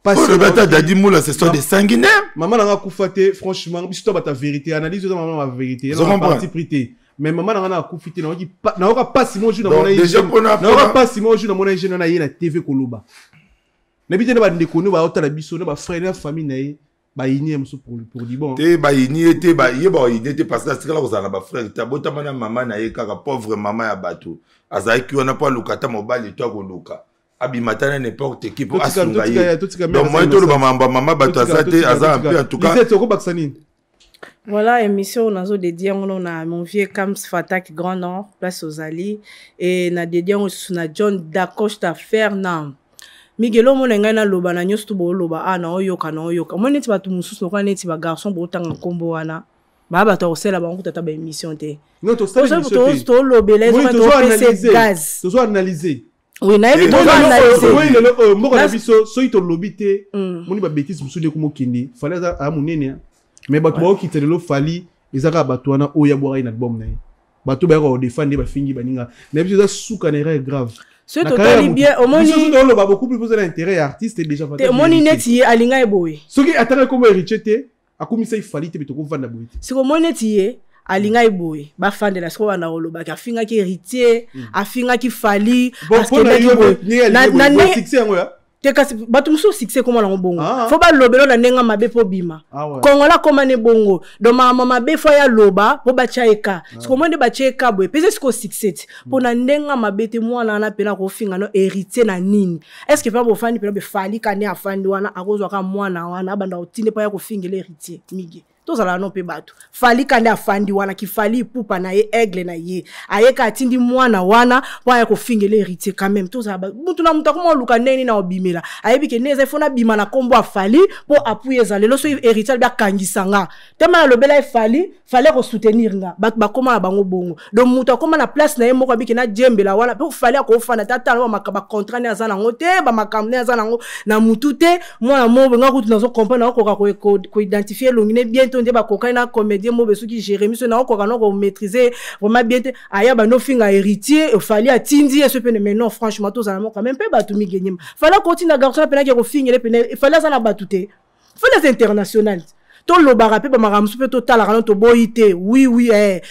Olobi ata Dadi Mula, ce sont des sanguinaires. Mama nanga akufa te. Franchement, biso to bata vérité, analyse oza mama ma vérité, parti pris te, mais mama nanga na akufi te. Nayoka pasi mo jour nayoka pasi mo jour namona ye jeune wana ye na TV koloba. Nayebi te na bandeko no baotala biso, na bafrère, na famille na ye, bayini ye mosusu pour du bon. Te, bayini ye te, ye bayini ye te parce que atikala kozala na bafrère te. Abotama na mama na ye kaka. Pauvre mama ya bato azalaki wana mpo aluka ata mobali to akoluka abima ta na n'importe qui mpo asunga ye. Donc moye toloba mambo ya mama bato aza te, aza mpe en tout cas. Okobakisa nini? Voilà, émission nazo dédié yango na mon vieux Kams Fatak, Grand Nord, place ozali, et na dédié yango lisusu na John Dacosta Fernand Miguel. Omona ngai naloba na nyonso to booloba a naoyoka naoyoka omoni neti bato mosusu lokola neti bagarçon bootanga nkombo wana, baa bato ya kosala bango kuta ata baémission te. Tolobela ezopesa gaz. Tozo analyser. Oui, nayebi. Tozoanalyse lelo oyo mboka na biso. Soki tolobi te, moni babêtises mosusu nde komokende. Fally aza aya monene, mais bato baokita lelo Fally eza kaka bato wana oyo abwaka ye na album na ye. Bato bayaka kodefendre, bafingi baninga na biso. Eza suka na erreur grave. Soki totali bien, omoni oloba beaucoup plus mpona intérêt ya artiste déjà. Te, omoni neti ye alinga ye boye. Soki atanga kombo Héritier te, akomisa ye Fally te, be tokovanda boye te. Siko omoni neti ye alinga ye boye, bafandela sikoyo banda kolobaki afingaki Héritier, afingaki Fally, akendaki boye te. Kasi bato mosusu succès ekóma nango bongo. Fo balobelo na ndenge mabe mpo bima Kongola akóma ne bongo. Donc makambo mabe fo ya loba mpo batya ye ka. Siko omoi nde batya ye ka boye, epesa sikoyo succès ti mpo na ndenge mabe te. Mwana wana mpena kofinga no Héritier na nini? Est ce que mpe bofandi mpena befali kane afandi wana, akozwaka mwana wana abanda kotinde mpo ya kofingela Héritier? Mige, tozala no mpe bato. Fally ka nde afandi wana, kifali ipupa na ye, aigle na ye, ayeka atindi mwana wana mpo aya kofingela Héritier. Quand même, tozala mutu na mutu akoma oluka ndenge nini na obimela. Ayebi ke nde eza ifo nabima na nkombo ya Fally mpo apui eza lelo. Soki Héritier alobi akangisa nga tema, nalobela ye Fally, Fally akosoutenir nga. Bato bakóma na bango bongo. Donc moto akóma na place na ye moko, abiki najembela wana mpo Fally akofanda te, atala bacontrat nde aza nango te, bamakambo nde aza nango na mutu te. Mwana mobe nga kutu nazocomprendre, nakokoka koidentifier elongi ne bien to nde bakokani na comédien mobe soki Jérémi, so nakokoka na komaîtriser vraiment bien te. Aya bando ofinga Héritier, Fally atindi ye so pene. Mais non, franchement, tozala moko quand même mpe bato migenyema. Fally akotinda garçon apenaki kofingele pene. Fally aza na bato te, Fally aza international. Tolobaka mpe bamakambo mosusu mpe totalaka no, toboyi te. Oui,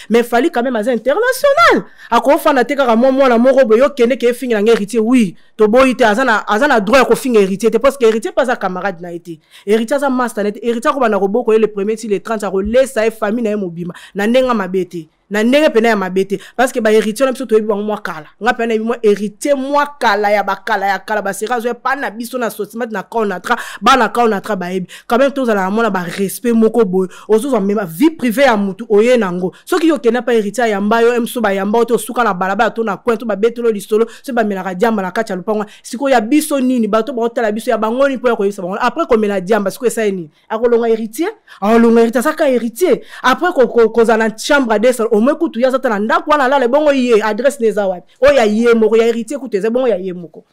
mais Fally quand même aza international, akofanda te kaka mwa mwana moko boye okende ke efingela nga Héritier. Oui, toboyi te, aza na droit ya kofinga Héritier te, parce que Héritier mpe aza camarade na ye te, Héritier aza master na ye te. Héritier akobanda koboko ye le premier ti le 30, akolesa ye famille na ye mobima na ndenge mabe te, na ndenge pena ya mabe te, parce que bahéritier na biso toyebi bango mwa kala. Nga pena nayebi mwa Héritier mwa kala ya bakala ya kala, basera azwa epa na biso na sotimate na kaonatra, bana kaonatra bayebi. Quand même, tozala na mona barespect moko boye. Ozozwa mema vie privée ya mutu oye nango. Soki yo okenda pa Héritier, ayamba yo mosusu, bayamba yo te, osuka na balabala to na coin to babetelo lisolo. Soki bamelaka diamba na kati ya lopango, sikoyo ya biso nini? Bato baotala biso, ya bango nini mpo ya koyebisa bango après komela diamba? Sikoyo esali nini? Akolonga Héritier, akolonga Héritier, azaka Héritier après kozala na chambre adresse au moins kutu ye aza ta na ndako wana alala. Ebongo ye adresse ne eza wapi? Oyo ya ye moko ya Héritier kutu eza bongo ya ye moko.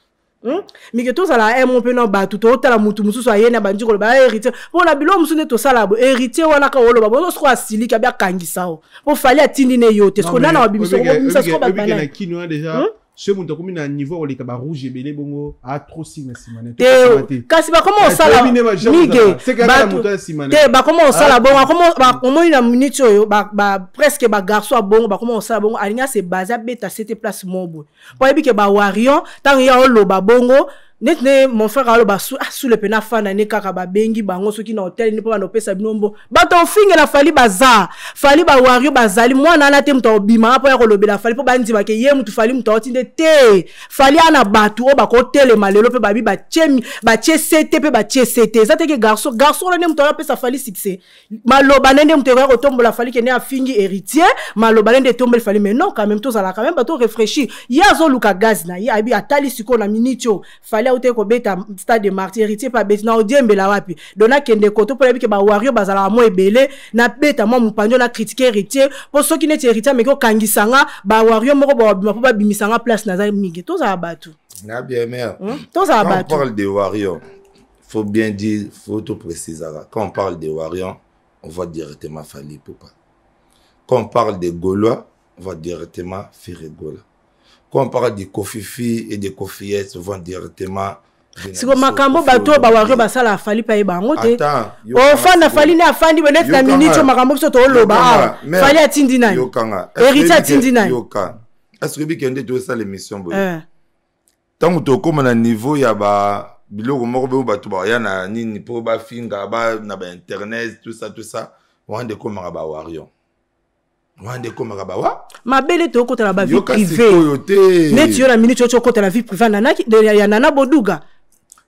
Mike, tozala mo mpe na bato totala mutu mosusu aye na bandi koloba Héritier mpona biloko mosusu nde tosala bo Héritier wana kaka oloba bozo. Sikoyo asiliki, abi akangisa o mpo Fally atindi ne yo te. Sikoyo nana wabimisa okobimisa sikoyo bato bana soki moto akomi na niveau koleka barouge ebele bongo, a trop signe na nsima. Te, kasi bakoma osala mige te, bakoma osala bongo. Omoni na minute oyo presque bagarçon ya bongo bakoma osala bongo. Alingi ase base, abeta sete place moko boye mpo ayebi ke bawarion. Ntango ye aoloba bongo neti ne mon frère aloba asule pene, afanda ne kaka babengi bango soki na hotel ne mpo bana opesa bino mbo. Bato ofingela Fally baza Fally, bawario bazali. Mwana wana te, moto akobimaka mpo ya kolobela Fally mpo bandimake ye motu Fally, moto aotinde te. Fally ana bato oyo bakotelema lelo mpe babi batie sete mpe batie sete. Eza teke garçon, garçon wana nde moto apesa Fally succès. Maloba nde moto ekoya kotombola Fally kende afingi Héritier, maloba nde etombeli Fally. Mais non, quand même, tozala quand même bato réfléchir. Ye azoluka gaz na ye, ayebi atali sikoyo na minute oyo Fally. Fally aute kobeta Stade de Martyr, Héritier mpe abeti, na odiembela wapi? Donc nakende koto mpo nayebi ke bawario bazalaka mwa ebele, nabeta mwa mopanzi oyo, na critique Héritier, mpo soki neti Héritier ameki okangisa nga, bawario moko babima mpo babimisa nga place naza mingi. Tozala bato. Na bien mère. Tozala Quand on bato. parle de warrior, faut bien dire, faut tout préciser. Quand on parle de warrior, on voit directement Fally Ipupa. Quand on parle de Gaulois, on voit directement Ferre Gola. Quand on parle de Kofifi et de Kofies, on voit directement Siko makambo bato oyo bawario basala, Fally mpe ayeba yango te. Attends. Ofanda, Fally nde afandi boye neti na Yokanga. minute oyo makambo biso tooloba awa. Yokanga. Fally atindi nani? Yokanga. Héritier atindi nani? Yoka. Est-ce que bikende tosala émission boye? Eh. Ntango tokóma na niveau ya ba biloko moko boyo, bato baya na nini mpo bafinga ba na bainternet, tout ça, tout ça, wana nde ekomaka bawario, wana nde ekomaka bawa. Mabele, tookota na bavie Yoka privé. Sikoyo te. Neti yo na minute oyo okota na vie privé ya ya Nana Boduga,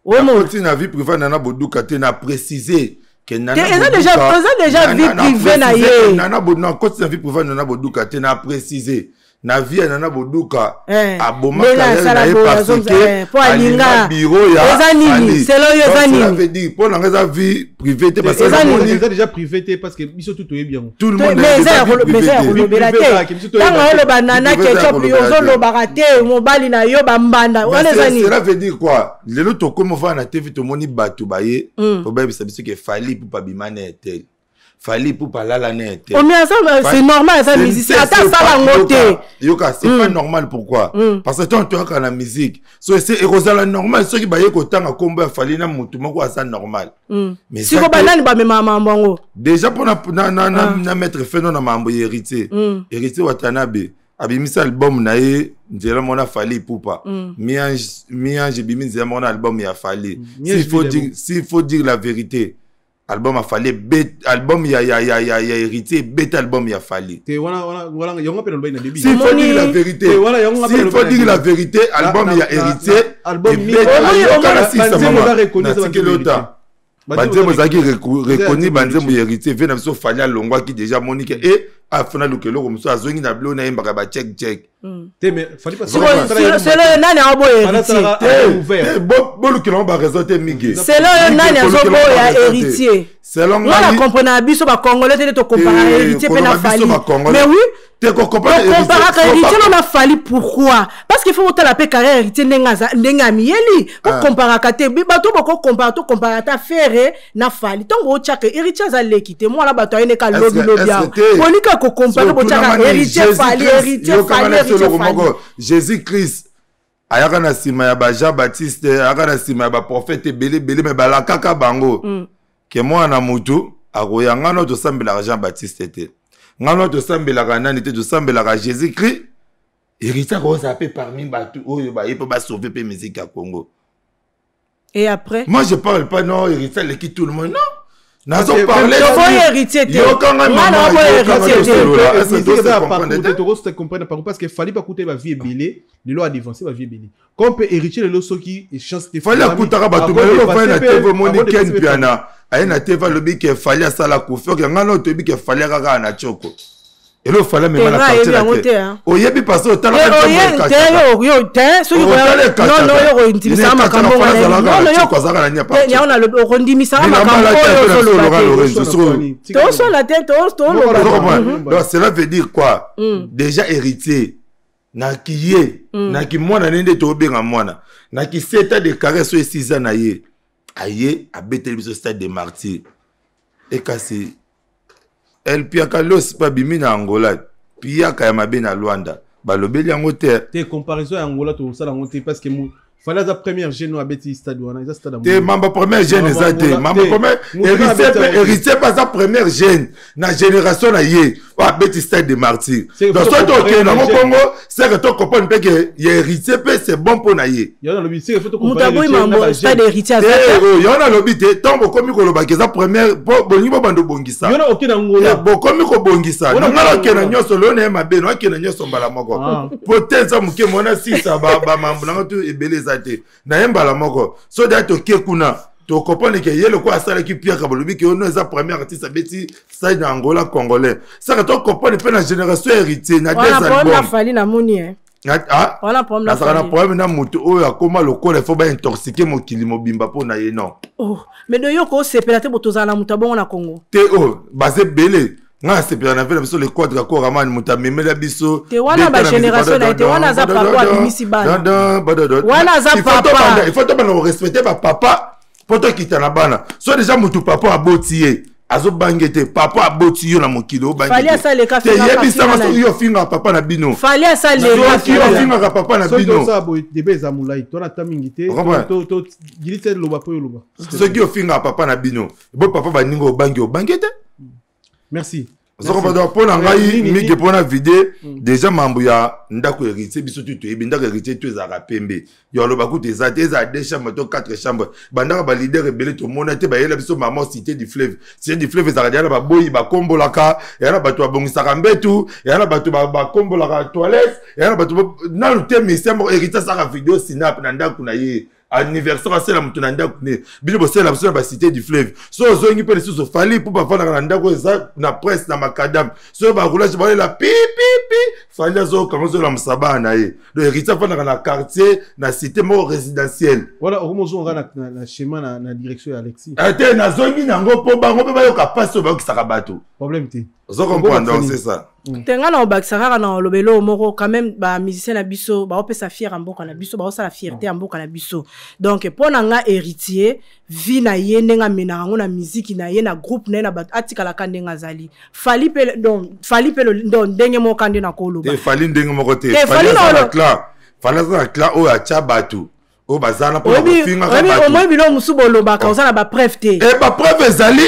omona? Nakoti na vie privé Nana Boduka te, na préciser ke Nana Te, eza Boduka- eza déjà vie na privée na préciser ye. ke Nana nakoti na vie privé Nana Boduka te, na préciser na vie ya Nana Boduka, Eh, aboma ndenge carrière asala na ye boye, parce que po alinga. alinga bureau ya Eza nini? Fally. Selon yo, eza Donc, cela nini? veut dire mpo na nga eza vie privée te, parce que Eza nini? namoni Eza déjà privé te, parce que biso tu toyebi yango. Tout le monde Mais eza ya eza vie mais eza ya privée te. kolobela Vie te. privée ezalaka, biso toyeba Ntango te. oloba Nana Vie privée eza ya Ketchup, kolobela te. ozolobaka te mobali na yo bambanda Mais wana, eza nini? Cela veut dire quoi? Lelo tokomi ovanda na TV, tomoni bato baye po bayebisa biso ke Fally Ipupa abima na etel, Fally Ipupa alala na etel. Oh, mais aza, c'est normal, aza musicien, ata asala yango te. Yoka, c'est pas normal. Pourquoi? Parce que ntango toyaka na musique, so ese ekozala normal soki baye kotanga nkombo ya Fally na motu moko, aza normal. Mais Siko eza te- banani bamemaka mambo yango? Déjà mpo na mettre fin no na mambo ya Héritier. Héritier Watanabe abimisi album na ye nzela moko na Fally Ipupa. Mi-ange, Mi-ange ebimi nzela moko na album ya Fally. Mi-ange S'il faut évidemment. dire, s'il faut dire la vérité, album ya Fally album ya Héritier ebeta album ya Fally. Te, wana yango mpe nalobaki na début. S'il faut Omoni- dire la vérité, Te, wana yango s'il mpe faut nalobaki dire na la début. vérité, album ya Héritier album ebeta. Yoka na sisa, banzembo mama. eza reconnu, eza Natikeli banzembo ota. Héritier. Banzembo ezalaki reconnu, Eza banzembo ya Héritier. Ve na biso Fally alongwaki déjà, monike e afuna luka eloko mosusu, azongi na bilo nayembaka bacheck check. Te, mais Fally Siko selo yo nani aoboya Héritier? Te, bolukela ngo baraison te mingi. Selo yo nani azoboya Héritier? Selon Nga na ngai comprendre na biso bacongolais te nde tokomparaka Eh, Héritier mpe na koloba biso Fally. Bacongolais. Mais oui, Te, kocomprendre tokomparaka Héritier, Héritier no na Fally. Pourquoi? Parce que faut otala mpe carrière Héritier, ndenge ndenge amiyeli. Kokomparaka te. Bato bokokompara, tokompara ata Ferre na Fally. Ntango otiaka Héritier, aza leki te, mwana bato ayendeka lobilobi awa, bonika kokompare, botiaka Héritier Fally, Héritier Fally, Héritier Fally. Moko Jésus Christ ayaka na nsima ya ba Jean Baptiste, ayaka na nsima ya baprophète ebele ebele, me balakaka bango ke mwana na mutu akoya. Ngano tosambelaka Jean Baptiste te, ngano tosambelaka nani te, tosambelaka Jésus Christ. Héritier akozala mpe parmi bato oyo baye mpe basauve mpe musique ya Congo. Et après? Moi, je parle pas, non, Héritier aleki tout le monde, non, nazo parler. Toboyi Héritier te. Yokanga. Nga na oboya Héritier te. Tokose comprendre par parce que Fally bakuta bavie ebele, lelo adevancer bavie ebele, comme mpe Héritier lelo soki chance te. Fally akutaka bato balelo fai na TV, omoni Ken Piana aye na TV, alobi ke Fally asala kofi oke. Ngai na toyebi ke Fally akaka na tioko elo Fally amema na Te, nga quartier ayebi na yango te. te, hein. Oyebi parce Te, oye te soki non, yo kondimisaka makambo wana. Yango nalobi, okondimisaka makambo oyo ozoloba te, tosola te, toloba. Donc cela veut dire quoi? Déjà Héritier naki ye naki mwana ne nde tobenga mwana naki 7 ans de carrière, so 6 ans na ye, aye abeteli biso Stade de Martyr. Ekasi El Piaka Los mpe abimi na Angola, piaka ya mabe na Lwanda, balobeli yango te. Te, comparaison ya Angola tosala yango te, parce que Fally aza première jeune oyo abeti stade wana, eza stade ya Te. monene. Mamba première jeune eza te. Mamba première, Héritier mpe, Héritier mpe aza première jeune na génération na ye oyo abeti Stade de Martyr. C'est Donc faut soki comparer tokende yango na jeune. bongo, seke tocomprendre mpe ke ya Héritier mpe c'est bon mpo na ye. Yango nalobi, c'est que faut Moto tocompare aboyi Héritier na mambo ba stade jeune. Héritier aza Te, te. oyo yango nalobi te, ntango bokomi kolobaka eza première po bolingi bobanda obongisa. Yo na okende Angola. Bokomi kobongisa. Wana Nanga okende nakende Angola. nyonso lelo na ye mabe, nakende nyonso mbala moko. Po te eza moke, mona sisa bamambo nanga tu ebele eza te na ye mbala moko. So deya toke kuna, tocomprendre ke ye lokola asalaki piaka, balobi ke ono eza premier artiste abeti stade na Angola congolais, saka tocomprendre mpe na génération Héritier na Wana des problème na albums. Fally namoni, eh. Ah, nazalaka na problème na moto oyo akóma lokola ifo baintoxique mokili mobimba mpo na ye non. Oh, mais de yo kosepela te, bo tozala na moto abongo na Congo te. Oyo oh, baza ebele. Ngai nasepela na vie na biso le Quadra Koraman, moto amemela biso. Te, wana bagénération na ye te. Wana aza papa, abimisi bana, wana aza papa. Il faut tobanda korespecte bapapa mpo tokita na bana. So deja motu papa aboti ye, azobange te. Papa aboti yo na mokili, obangeteyebisanga soki yo ofingaka papa na bino. Soki ofingaka papa na bino, debe eza molai, tona ata mingi te. Loba mpo yoloba. Soki ofingaka papa na bino, bo papa baninga obangi, obange te. Merci. Ozokomprendre? Mpo na ngai mingi, mpo na vide déjà mambo ya ndako Héritier, biso tu toyebi ndako Héritier to ezalaka pembe. Yo aloba kutu eza te, ezala deux chambre to quatre chambre. Bandaka baleader ebele tomona te bayela biso mama Cité du Fleuve. Cité du Fleuve ezalaka deya na baboyi bakombolaka, eya na bato babongisaka mbetu, eya na bato bakombolaka toilette, eya na bato nanu te. Mission moko, Héritier asalaka video snap na ndako na ye, anniversaire asala moto na ndako ne. Bino bosala biso na bacité du Fleuve. So ozongi mpe lisusu, Fally mpo bafandaka na ndako eza na presse na macadam. So baroulage balela pipipi, Fally azokanga, ozolamusa bana na ye. Donc Héritier afandaka na quartier, na cité moko résidentielle. Voilà, okomozonga na schéma na direction ya Alexis. Te, nazongi nango mpo bango mpe bayoka mpasi oyo bayokisaka bato. Problème te. Ozo comprendre? Donc c'est ça. Te, ngai na obakisa kaka na olobela oyo moko. Quand même, bamusicien na biso baopesa fier ya mboka na biso, baosala fierté ya mboka na biso. Donc mpo na nga, Héritier, vie na ye, ndenge amenaka yango na miziki na ye, na groupe na ye, na bato, atikalaka ndenge azali. Fally mpe, donc Fally mpe, donc ndenge moko ka nde nakoloba. Te, Fally ndenge moko te. Fally aza na clan, Fally aza na clan oyo atya bato oyo baza na mpona kofingaka bato. Omoi biloko mosusu bolobaka, oza na bapreuve te. E, bapreuve ezali.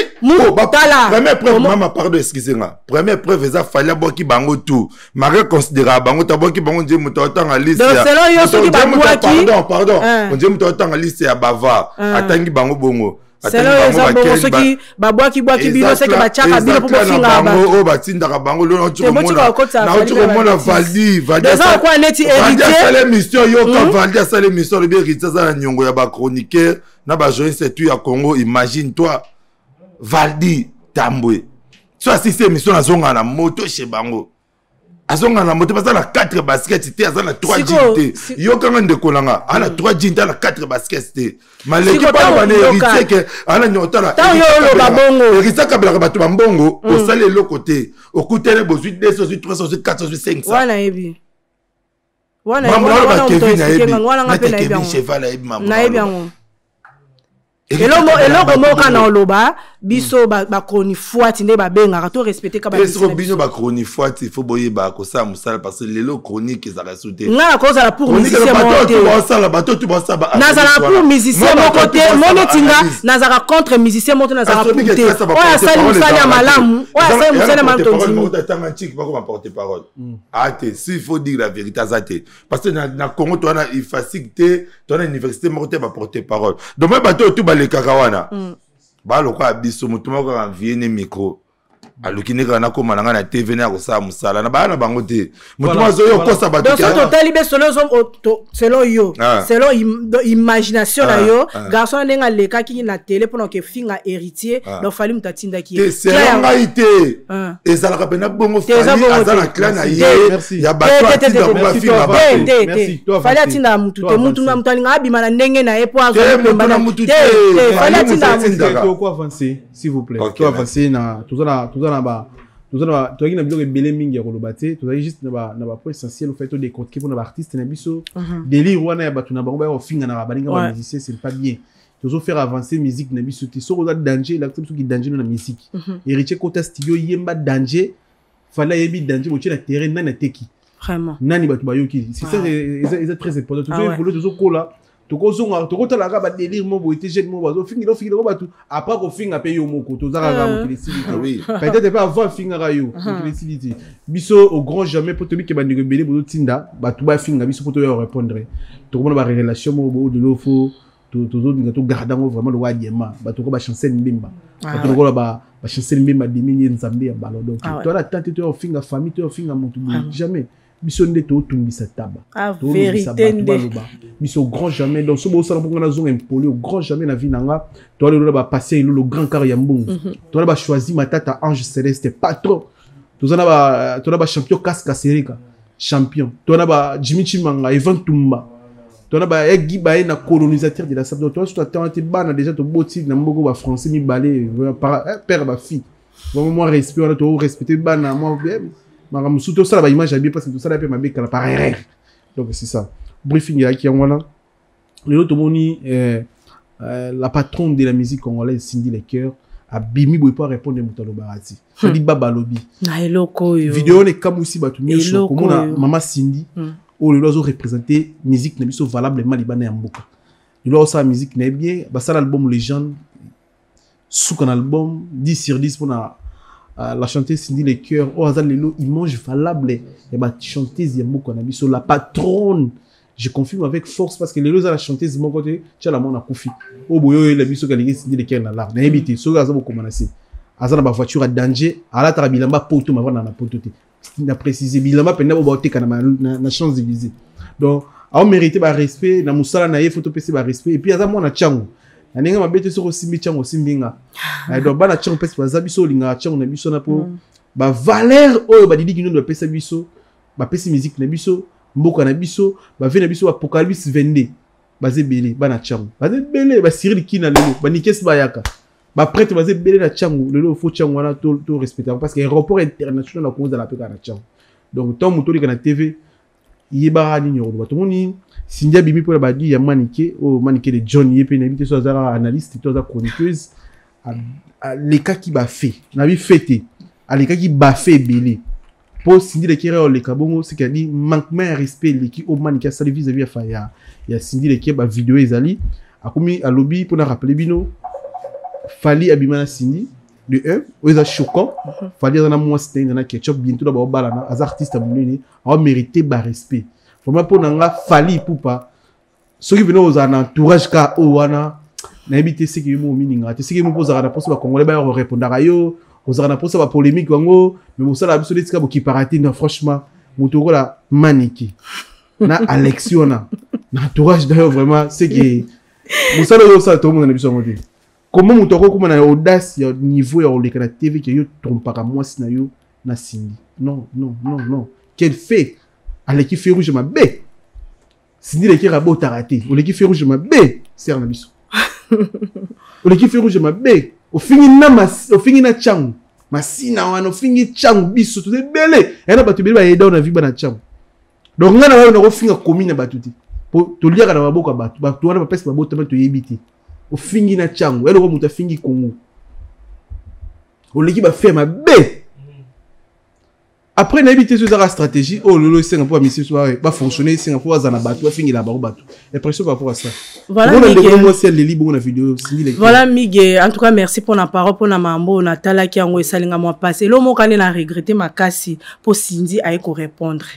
Tala. Première preuve, mama, pardon, excuse nga, première preuve eza Fally abwaki bango tout, malgré considéraka bango te, abwaki bango. Nde moto atanga liste. Selon yo, soki babwaki Pardon, pardon, ondie moto atanga liste ya bavard, atangi bango bongo. Selon yo, eza bongo? Soki babwaki-bwaki bino, seke batiaka bino mpo bofingaka bango oyo batindaka bango. Lelo nauti komona Valdi. Valdi neti asala émission, yoka, Valdi asala émission, alobi Héritier aza na niongo ya bachroniqueur na bajournaliste tout ya Congo. Imagine toi, Valdi Tambwe, so asisi émission, nazonga na moto chez bango, azonga na moto, baza na 4 basket te, aza na 3 jean te. Yokanga, ndeko na nga, aza na 3 jean te, aza na 4 basket te. Maleki bana bana Héritier ke ana nyotala. Héritier akabelaka bato bambongo, osali eloko te, okutani, bozwi 200, ozwi 300, ozwi 400, ozwi 500. Wana yebi. Mambo wana, Kevin ayebi, Kevin Cheval ayebi mambo. Nayebi yango. Eloko moko na oloba, biso bachronifuati nde babengaka, to respecte ka. Esiko bino bachronifuati, faut boyeba kosala mosala, parce que lelo chronique ezalaka su te. Nga nakozala pour musicien moko te. Basala bato tu basala. Nazala pour musicien moko te. Moneti nga nazalaka contre musicien moko te, nazalaka pour te. Oyo asali mosala ya malamu, oyo asali mosala ya malamu, tondimi. Atanga ntiki bakoma porte parole ah te. S'il faut dire la vérité, aza te, parce que na Congo toza na IFASIC te, toza na université moko te baporte parole. Donc me bato oyo tu balekaka wana balokola biso, motu moko kaka vie ne micro aluki nde kaka nakóma na ngai na TV na ya kosala mosala na baya na bango te. Motu moko azoyo okosa bato. So totali be selon yo, selon imagination na yo, garçon ndenge alekaki na télé mpona kofinga Héritier, donc Fally moto atindaki ye? Selon ngai te, ezalaka mpena bongo. Fally aza na clan na ye ya bato atinda po bafinga bato. Fally atindaka mutu te. Mutu na mutu alingaka abima na ndenge na ye mpo azwa na mutu te. Fally atindaka mutu. Avancer, s'il vous plaît. To avancer na toza na ba toza na tozalaki na biloko ebele mingi ya koloba te. Tozalaki juste na bapoint essentiel ofait todécortiquer mpona baartiste na biso. Délire wana ya bato na bango baya kofinganaka baninga ba musicien, c'est pas bien. Tozofaire avancer musique na biso te. Soki oza danger, elakisa biso ki danger no na musique. Héritier, kota studio, yemba danger. Fally ayebi danger, botie na terrain, nani ateki? Vraiment. Nani bato bayoki? C'est ça, eza très important. Tozo évolue, tozokola, tokozonga, tokotalaka badélire mo boye te. Jeune mo bazofingela, ofingela ko bato, après kofinga mpe yo moko. Toza kaka mokili esili te. Peut-être mpe avant afingaka yo, mokili esili te. Biso au grand jamais, mpo toyebi ke bandeko ebele bozotinda bato bafinga biso mpo toya répondre. Tokomona barelation moko boyo lelo, fo tozolinga togarde yango vraiment lokola diamant. Bato ko bachancel Mbemba, bato lokola bachancel Mbemba, demi ye nzambe ya balo. Donc toala tante, toya kofinga famille, toya kofinga motu boye, jamais. Biso nde totungisa taba, tolobisa bato baloba biso, grand jamais. Donc so bosala mponga, nazonga impoli au grand jamais na vie na nga. Toala lelo na bapassé elolo grand car ya mbongo, toala bachoisi Matata, Ange Céleste, patron. Toza na bachampion Kaska Sereka. Champion toza na ba Jimmy Chimanga, Evan Tumba, toza na ba Egi Baye na colonisateur de la sable. Donc toza surtout atanga te bana déjà toboti na mboko ba français mibale père ba fille. Vraiment moi respect wana to respecter bana moi makambo mosusu tosala ba image ya bien parce que tosala mpe mabe kala par erreur. Donc c'est ça. Briefing eyaki yango wana. Lelo tomoni la patronne de la musique congolaise Cindy Le Cœur abimi boye po arépondre moto alobaka ti adi baba alobi na eloko oyo video wana ekamwisi bato nyonso Eloko komona oyo. mama Cindy oyo lelo azoreprésente musique na biso valablement libanda ya mboka. Lelo aosala musique na ye bien, basala album légende, suka na album 10 sur 10 mpona la chanteuse Cindy Le Cœur oyo aza lelo image valable ya bachanteuse ya mboka na biso, la patronne. Je confirme avec force parce que lelo eza la chanteuse moko te tiala mwana akufi oyo boye oyela biso kalingi Cindy Le Cœur na lar nayebi te soki aza bokoma na se aza na bavoiture ya danger, alataka bilamba poto mavanda na poto te na préciser bilamba mpenza oyo baoteka na Champs Élysées. Donc aomérite barespect na mosala na ye, faut topesa barespect. Et puis aza mwana ntiango na ndenge mabe te, soki osimbi ntiango osimbi nga. Donc bana ntiango mpesi baza biso olingaka ntiango na biso na mpo bavaleur oyo badidiki niondo bapesa biso, bapesi musique na biso, mboka na biso, bave na biso. Apocalypse 22 baza ebele, bana ntiango baza ebele, bacyril kina lelo, banikesi bayaka, baprêtre baza ebele na ntiango lelo. Faut ntiango wana to respecte yango parce que aéroport international na Kongo ezala mpe kaka na ntiango. Donc ntango moto oleka na TV yebaka nini okoloba. Tomoni Cindy abimi mpona badi ya Manike oyo, Manike de John, ye mpe nayebi te so aza analyste to aza chroniqueuse. Alekaki bafe nabi fe te, alekaki bafe ebele mpo Cindy Le Cœur oleka bongo seke adi manquement ya respect eleki oyo Manike asali vis-à-vis ya fa ya Cindy Le Cœur. Bavideo ezali, akomi alobi mpona rappeler bino Fally abima na Cindy de 1 oyo eza choquant. Fally aza na mwasi te na Ketchup, bientôt na baobalana, aza artiste ya monene, aomérite barespect vraiment. Mpo na nga Fally Ipupa, soki pene ozala na entourage ka oyo wana nayebi te seki yo moko miningaka te, seki yo moko ozalaka na mposa bacongolais baya korépondaka yo, ozalaka na mposa bapolémique yango, mais bosala biso neti ka bokipaka te. Non, franchement, moto okola Maniki na Alexi wana na entourage d'ailleurs, vraiment c'est que mosala oyo osala tokomona na biso yango te. Comment moto akokoma na audace ya niveau ya koleka na TV ke yo trompaka mwasi na yo na Cindy? Non, non, non, non, quel fait! Aleki feu rouge mabe. Cindy Le Cœur abotaka te, oleki feu rouge mabe. Sere na biso, oleki feu rouge mabe. Ofingi na ofingi na ntiango masina wana, ofingi ntiango biso toza ebele ya na bato ebele bayeda na vi bana ntiango. Donc ngai na oyo nakofinga komi na bato te po toliaka na maboko ya bato, bato wana bapesi babotama toyebi te. Ofingi na ntiango eloko moto afingi Kongo, oleki bafe mabe. Après nayebi te so ezaka stratégie oyo lelo esenga mpo bamisusu bafonctionne, esenga mpo bazala na bato bafingela bango bato. Impression par rapport à ça? Voilà. Omona Miguel. ndeko mwasi aleli bongo na video Cindy Le Cœur. Voilà Migue, en tout cas merci pour la parole, pour la mambo natalaki yango esalinga mwa passe. Elo moko ane na regretter makasi po Cindy aye ko répondre.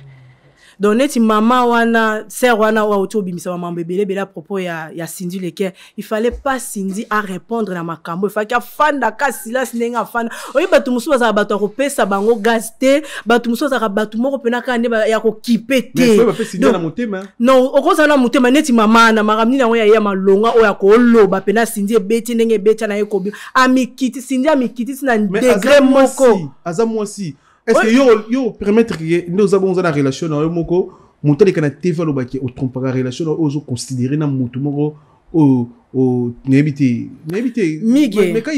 Donc neti mama wana, sœur wana oyo auti obimisa bamambo ebele ebele à propos ya Cindy Le Cœur, il fallait pas Cindy à répondre na makambo, il fallait afanda ka silence ndenge afanda. Oyebi bato mosusu bazalaka bato ya kopesa bango gaz te, bato mosusu bazalaka bato moko mpena kaka nde ya kokipe Mais te. faut bapesi Cindy na motema. Non, okozala na motema neti mama na makambo nini yango ya ye ya malonga oyo akoloba mpena Cindy ebeti ndenge ebeti na ye kobi amikiti, Cindy amikiti ti na Mais degré aza moko. mwasi, aza mwasi. Est ce que yo permettre ke nde oza bongo, oza na relation na yo moko, moto aleka na TV alobaki otrompaka relation na oyo ozoconsidere na motu moko oyo nayebi te? Mige. Meka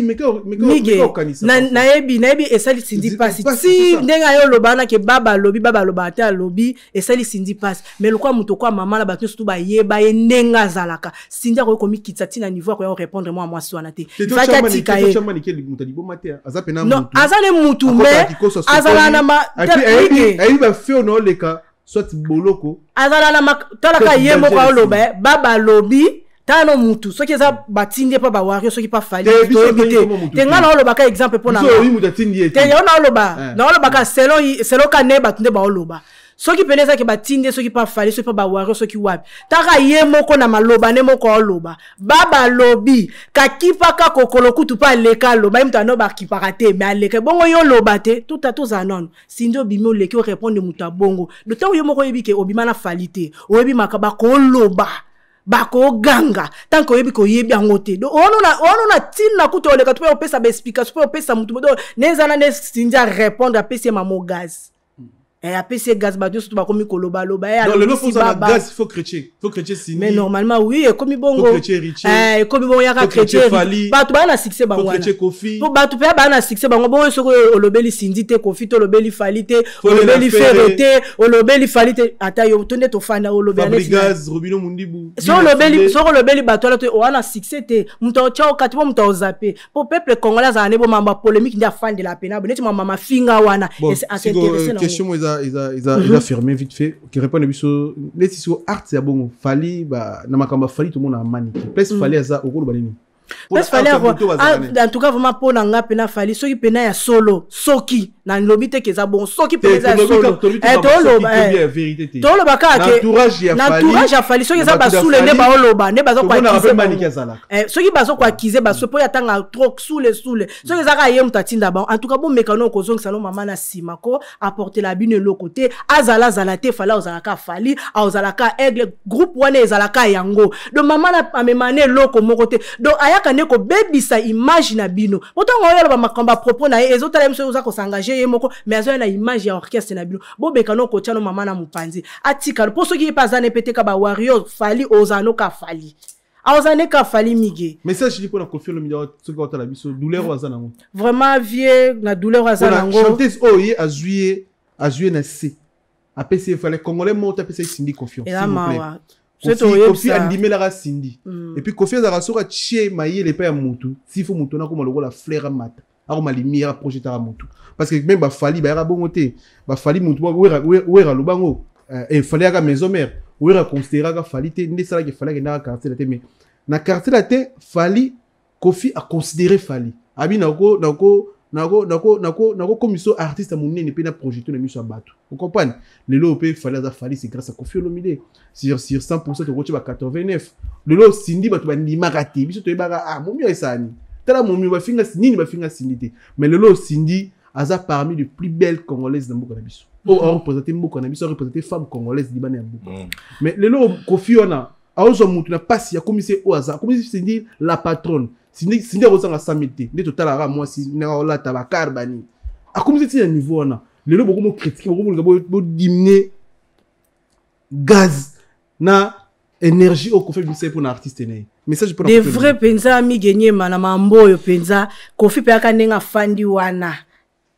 Mige, okanisa. Nayebi esali Cindy pasi pasi, ti c'est ça. ndenge aye oloba wana ke baba alobi, baba aloba ate alobi esali Cindy pasi, mais lokwa moto kwa mama na bato nyonso tu bayeba ye ndenge azalaka, Cindy akoki komikitisa ti na niveau akoya korépondre mwa mwasi wana te. Faki atika ye. Manike moto aliboma te, aza pena Non, motu. aza ne mutu Akotaka mais kikoso, azala na ma Et puis, Mige. ayebi bafe oyo naoleka soit boloko. Azala na talaka Peut-être ye moko danger. aloba baba alobi tala no mutu soki eza batindi ye mpa bawario soki mpa Fally Te, biso toyebi toyebi te. koma mutu Te te. ngai naolobaka exemple mpo na Biso nga. oyebi moto atindi ye te te. yo naoloba naolobaka selon ka nde bato nde baoloba soki pene ezaki batindi ye soki mpa Fally soki mpa bawario soki wapi, taka ye moko na maloba nde moko aoloba baba alobi kakipaka kokolo kutu mpe aleka aloba ye moto ano bakipaka te me aleka bongo yo oloba te tuta tozala nano. Cindy obimi oleki orépondre moto abongo do ntango yo moko oyebi ke obima na Fally te, oyebi maka bakoloba bakoganga tant que oyebi koyebi yango te. Donc owana na ntina kutu oleka to mpe opesa baexplication mpe opesa motu do ne eza na nde Cindy arépondre apesi ye mamo gaz. Eh, apesi ye gaz, bato nyonso to bakomi kolobaloba. Eh, Donc lelo alobisi faut ozala baba. gaz, faut chrétien, faut chrétien Cindy. Mais normalement oui, ekomi bongo. Faut chrétien Richie. Eh, ekomi bongo yaka Faut chrétien chrétien Fally. Bato baa na succès bango Faut wana. chrétien Kofi. Po bato mpe baa na succès bango bongo. Soki olobeli Cindy te, Kofi te, olobeli Fally te, Faut lela olobeli Ferre. Ferre te, olobeli Fally te, ata yo to nde tofanda olobela neti na- Fabregas, Robino Mundibu. Soki olobeli, soki olobeli bato wana te, oza na succès te. Moto aotya okati mpo moto aozape, mpo peuple congolais azala ne bomamba polémique nde afandela pena bo neti mwa mama finga wana. Bon, As'intéresse siko, nango. question mo eza fermé vite fait qui répond biso neti siko art ya bongo Fally ba na makambo ya Fally, tomona Maniki place. Fally aza, okoloba nini? Place Fally en tout cas vraiment, mpo na nga pena Fally, soki pena ya solo, soki nalobi te ke eza bon, soki pena eza ya solo, eh, toloba, eh, toloba kaka ke na entourage ya Fally, soki eza basule nde baoloba, nde baza koaccuser bango. Eh, soki baza koaccuser baso mpo ya tanga trop sule sule, soki eza kaka ye moto atinda bango, en tout cas bomeka no kozongisa no mama na nsima ko apportela bino eloko te. Azala azala te, Fally azalaka Fally, azalaka Aigle, groupe wana ezalaka yango. Donc mama na amema na eloko moko te. Donc ayaka nde kobebisa image na bino. Po ntango oyoloba makambo ya propos na ye, ezotala ye moso oza kosengage ye moko, mais azoya na image ya orchestre na bino. Bobeka no kotia no mama na mopanzi, atika mpo soki ye mpe aza ne pe te ka bawarrior. Fally ozala no ka Fally, aozala ne ka Fally mige. Message li mpona Kofi Olomide, soki otala biso, douleur oyo aza nango. Vraiment vie na douleur oyo aza Mpona nango. Chanteuse oyo ye azwi ye na se, apesi ye fale congolais moko te apesi ye Cindy confiance. Eza S'il vous plaît. mawa. Soki Kofi toyebisa- andimelaka Cindy. Et puis Kofi azalaka, soki atie mayele epai ya motu, si fo motu wana akoma lokola fleur, amata, akoma lumière, aprojetaka motu, parce que même baFally bayaka bongo te. BaFally motu Wera aloba ngo, Fally yaka maison mère, Wera considéraka Fally te, nde esalaki Fally akendaka Quartier te. Mais na Quartier la te, Fally, Kofi aconsidéré Fally abi nako nakokomisa artiste ya monene mpe na projeto na miso ya bato. Ocomprendre? Lelo mpe Fally aza Fally, c'est grâce à Kofi Olomide. Sur 100, tokotia ba 89. Lelo Cindy, bato bandimaka te. Biso toyebaka, ah, momi oyo esani, tala momi bafinga nini, bafinga Cindy te. Mais lelo Cindy aza parmi les plus belles congolaises na mboka na biso, oyo areprésente mboka na biso, areprésente femme congolaise libana ya mboka. Mais lelo Kofi wana aozwa motu na pasi, akomisi ye oyo aza, akomisi Cindy la patronne. Cindy, Cindy akozanga 100 000 te. Nde totalaka mwasi ndenge aolata bakar bani, akomisi ti na niveau wana. Lelo bokomo critique, bokomolinga bodiminuer gaz na énergie oyo Kofi abimisa ye mpona artiste na ye. Message mpona De Kofi. vrai mpenza, migenyema na mambo oyo mpenza, Kofi mpe aka ndenge afandi wana,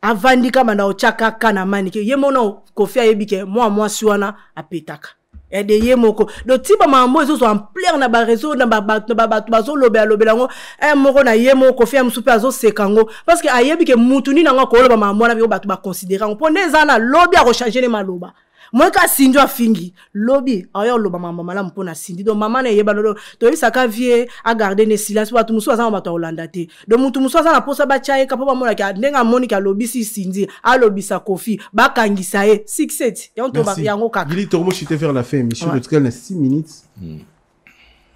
avandi kama na otya kaka na Manike ye mona. Kofi ayebi ke mwa mwasi wana apetaka ede ye moko. Donc ti bamambo ezozwa ampleur na baréseau na bato, bazolobela lobela yango moko na ye moko. Kofi ya mosusu mpe azoseka yango, parce que ayebi ke mutu nini yango akoloba mambo wana, mpe bato baconsidérer yango mpo nde eza na lobi akochange ne maloba moyeka. Cindy afingi lobi, aya oloba mambo malamu mpo na Cindy. Donc mama na eyeba lolo, toyebisaka vie agarde ne silence. Bato mosusu aza na bato ya kolanda te. Donc mutu mosusu aza na mposa batya ye ka mpo bamonaki ndenge amoniki alobisi Cindy, alobisa Kofi, bakangisa ye succès ti yango to Merci. yango kaka. Gili Toromo, chuter vers la fin émission. Ouais. En tout cas, na 6 minutes.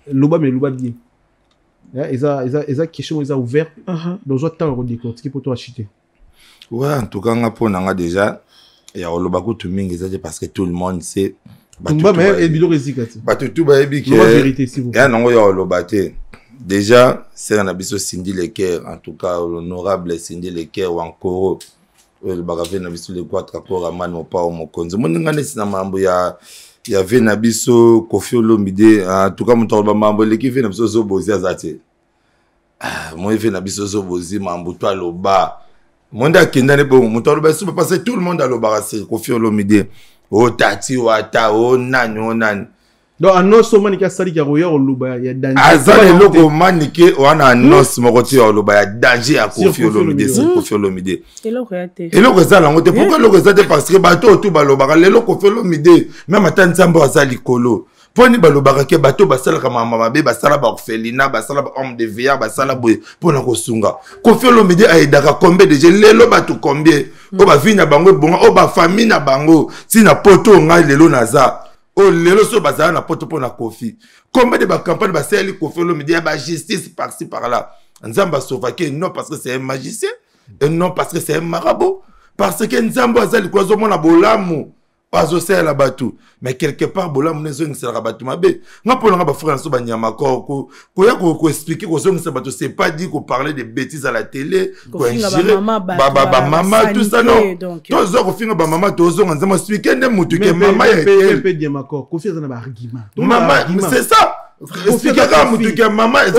Loba, mais loba bien. Eza question eza ouvert. Donc zo temps redécortiquer pour toi chuter. Ouais, en tout cas nga, mpo na nga déjà ya koloba kutu mingi eza te, parce que tout le monde sait. Bato Tumba tu mais bayebi. et biloko ezika te. Bato tu bayebi ke Loba vérité, s'il vous plaît. ya nango ya koloba te. Déjà sere na biso Cindy Leker, en tout cas l'honorable Cindy Leker Wankoro, oyo elobaka ve na biso Lequatre Koraman Mopao mokonzi, omoni nga neti na mambo ya ve na biso Kofi Olomide. En tout cas moto akoloba mambo eleki ve na biso Zobozi aza te. Ah, moi ve na biso Zobozi, mambo to aloba monde akenda ne bongo, moto aloba esuba, parce que tout le monde alobaka sur Kofi Olomide, o tati o ata o nani o nani. Donc annonce o Manike asali ya koya koloba ya danger. Aza na eloko Manike wana, annonce moko ti ya koloba ya danger ya Sur Kofi Kofi Olomide. Olomide. Sur Kofi Olomide. Eloko ya te. Eloko eza nango te. Pourquoi eloko eza te? Parce que bato oyo tu balobaka lelo Kofi Olomide, même ata Nzambe oyo aza likolo, mponi balobaka ke bato basalaka mama mabe, basala baorphelinat, basala bahomme de veillard, basala boye mpona kosunga. Kofi Olomide ayedaka combien déjà lelo? Bato combien oyo bavie na bango ebonga, oyo bafamille na bango ntina poto? Ngai lelo naza oyo lelo so bazala na poto mpona Kofi. Combien de bacampagne basaleli Kofi Olomide ya bajustice par-ci par-là? Nzambe asovaki, non parce que c'est un magicien et non parce que c'est un marabout, parce que Nzambe aza likolo, azomona bolamu. Azosalela bato, mais quelque part bolamu na ezongiselaka bato mabe. Nga mpo nanga, bafrère na so banyama kor, koya koexpliquer, kozongisa bato, c'est pas dit koparler de bêtises à la télé, koinjure bamama, tout ça, non. Tozwa kofinga bamama, tozonga nzambe, expliquer nde motu ke mama ya mama, c'est ça. Expliquer kaka motu ke mama. Mike,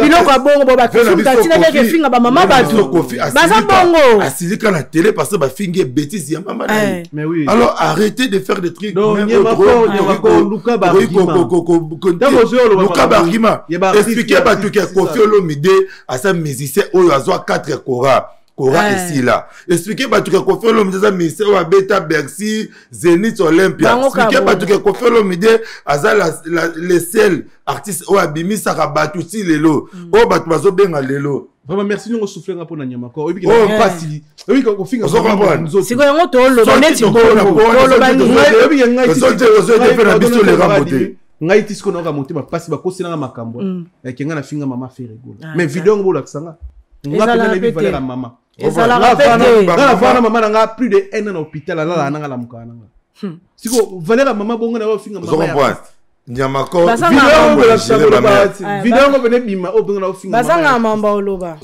biloko ya bongo bo batinakeke efinga bamama, bato baza bongo. Asilika na télé parce que bafingi ye bêtise ya mama na ye. Alors arrêtez de faire des trucs. Luka baargument, expliquer bato ke Kofi Olomide aza musicien oyo azwa 4 kora kora esila. Expliquer bato ke Kofi Olomide aza musicien oyo abeta Bercy, Zénith, Olympia. Expliquer bato ke Kofi Olomide aza le seul artiste oyo abimisaka bato ti lelo, oyo bato bazobenga lelo. Vraiment, merci ndenge osouffle nga mpona nyama ko oyebi mpasi, oyebi kofinga. Sikoyo yango toloba neti bongo, toloba. Ngai ti sikoyo nayoka motema mpasi, bakoselanga makambo yake ngai nafinga mama Ferre Gola, mais video yango bolakisa nga, nga mpenza nayebi valeur ya mama. Ezalaka pe te. Nga navanda mama na nga plus de un an na hôpital, alalaka nanga, alamukaka nanga. Siko valeur ya mama bongo na ofinga mama ya Nyamako. Video yango pene bima oyo mpenza na ofinga. Bazanga mamba oloba.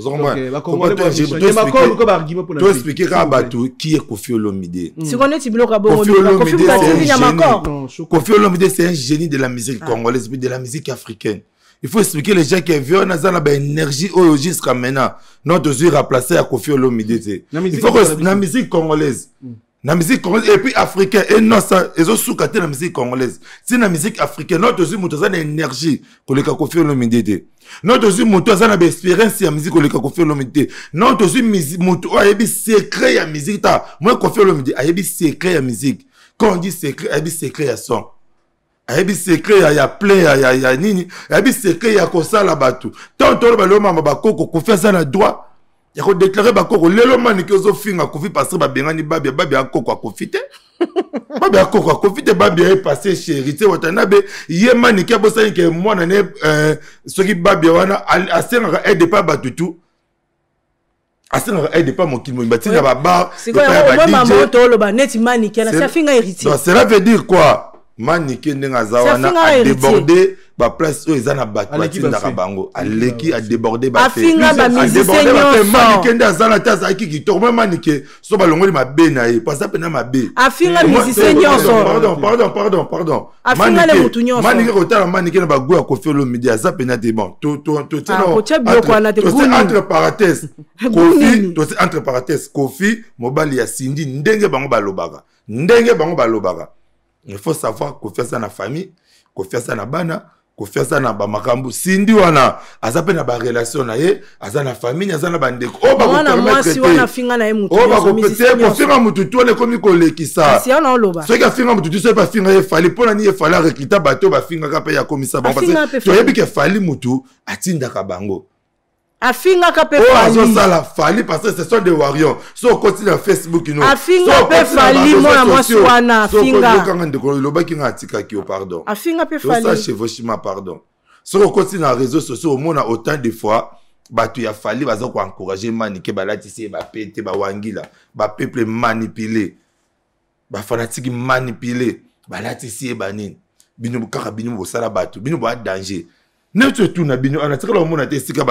Toexpliquer kaka bato qui est Kofi Olomide. Siko neti biloko ya bongo, Kofi atindi Nyamako. Kofi Olomide, c'est un génie de la musique congolaise puis de la musique africaine. Il faut expliquer les gens qui vieux aza na baénergie oyo jusqu'à maintenant non tozwi remplacer ya Kofi Olomide te. Il faut que na musique congolaise, na musique congolaise et puis africain, et non, ça ezosuka te na musique congolaise, ti na musique africaine. Non, tozwi moto aza na énergie koleka Kofi Olomide te. Non, tozwi moto aza na baexpérience ya musique koleka Kofi Olomide te. Non, tozwi moto oyo ayebi secret ya musique ta moi Kofi Olomide ayebi secret ya musique. Quand on dit secret, ayebi secret ya son, ayebi secret ya plein ya nini, ayebi secret ya kosala bato. Ntango toloba lelo mama bakoko, Kofi aza na droit ya kodéclarer bakoko. Lelo maniki ozofinga Kofi parce babengani Babia. Babia akoko akofi te, Babia akoko akofi te. Babia ye passé chéri te Watanabe. Ye maniki abosani ke mwana ne soki Babia wana asengaka aide pa bato tu, asengaka aide pa mokili mobimba, ntina babar. Mama, toloba neti maniki ana afinga héritier. Cela veut dire quoi? Manike ndenge aza wana, adéborde baplace oyo eza na bato batindaka bango, aleki, adéborde. Afinga bamusicien nyonso. Manike nde aza na te, azalaki kitoko me manike so balongoli mabe na ye po aza mpena mabe. Afinga musicien nyonso. Pardon, pardon, pardon, pardon. Afinga le mutu nyonso. Manike, kotala manike na bagoût ya Kofi Olomide, aza mpena te. Bon, kotia biloko wana te. Entre parenthèse, Kofi, tosi entre parenthèse, Kofi mobali ya Sindi, ndenge bango balobaka, ndenge bango balobaka, il faut savoir Kofi aza na famille, Kofi aza na bana, Kofi aza na bamakambo. Sindi wana aza mpe na barelation na ye, aza na famille, aza na bandeko oyo bakopermettre te kofinga mutu tu wana ekomi kolekisa. Soki afinga mutu tu, soki bafinga ye Fally, mpo na nini ye Fally arecruta bato oyo bafingaka mpe akomisa bango? Parce toyebi ke Fally mutu atindaka bango. Afingaka mpe. Oyo azosala Fally, parce que ce sont des warriors. So okoti na Facebook no, afinga mpe Fally. Mwana mwasi wana afinga. Yokanga ndeko, elobaki nga atikaki yo, pardon. Afinga mpe Fally. Tosa chevauchement, pardon. Soki okoti na réseaux sociaux, omona autant de fois bato ya Fally baza koencourager Manike, balatisi ye bapete, bawangila, bapeuple manipulé, bafanatike manipulé, balatisi ye banini. Bino kaka bino bosala bato, bino boa danger neti otuna bino ana atikala komona te esika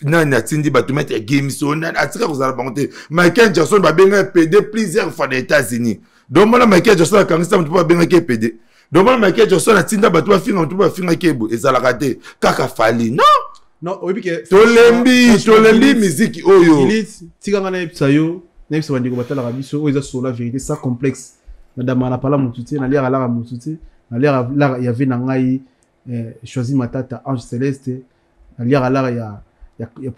nani atindi bato, maître Gims o nani atika kozala bango te. Michael Jackson babengaki PD plusieurs fois na États-Unis. Donc mona Michael Jackson akangisa motu mpo babengaki ye PD. Donc mona Michael Jackson atinda bato bafinga motu mpo bafingaki ye. Boye ezalaka te, kaka Fally, non. Non, oyebi ke Tolembi, tolembi miziki oyo. Tika nga nayebisa yo, nayebisa bandeko batalaka biso, oyo eza sur la vérité, sans complexe. Nadamaka na pala motu te, naliaka laka motu te, naliaka lara ya ve na ngai choisi Matata Ange Céleste, naliaka lara ya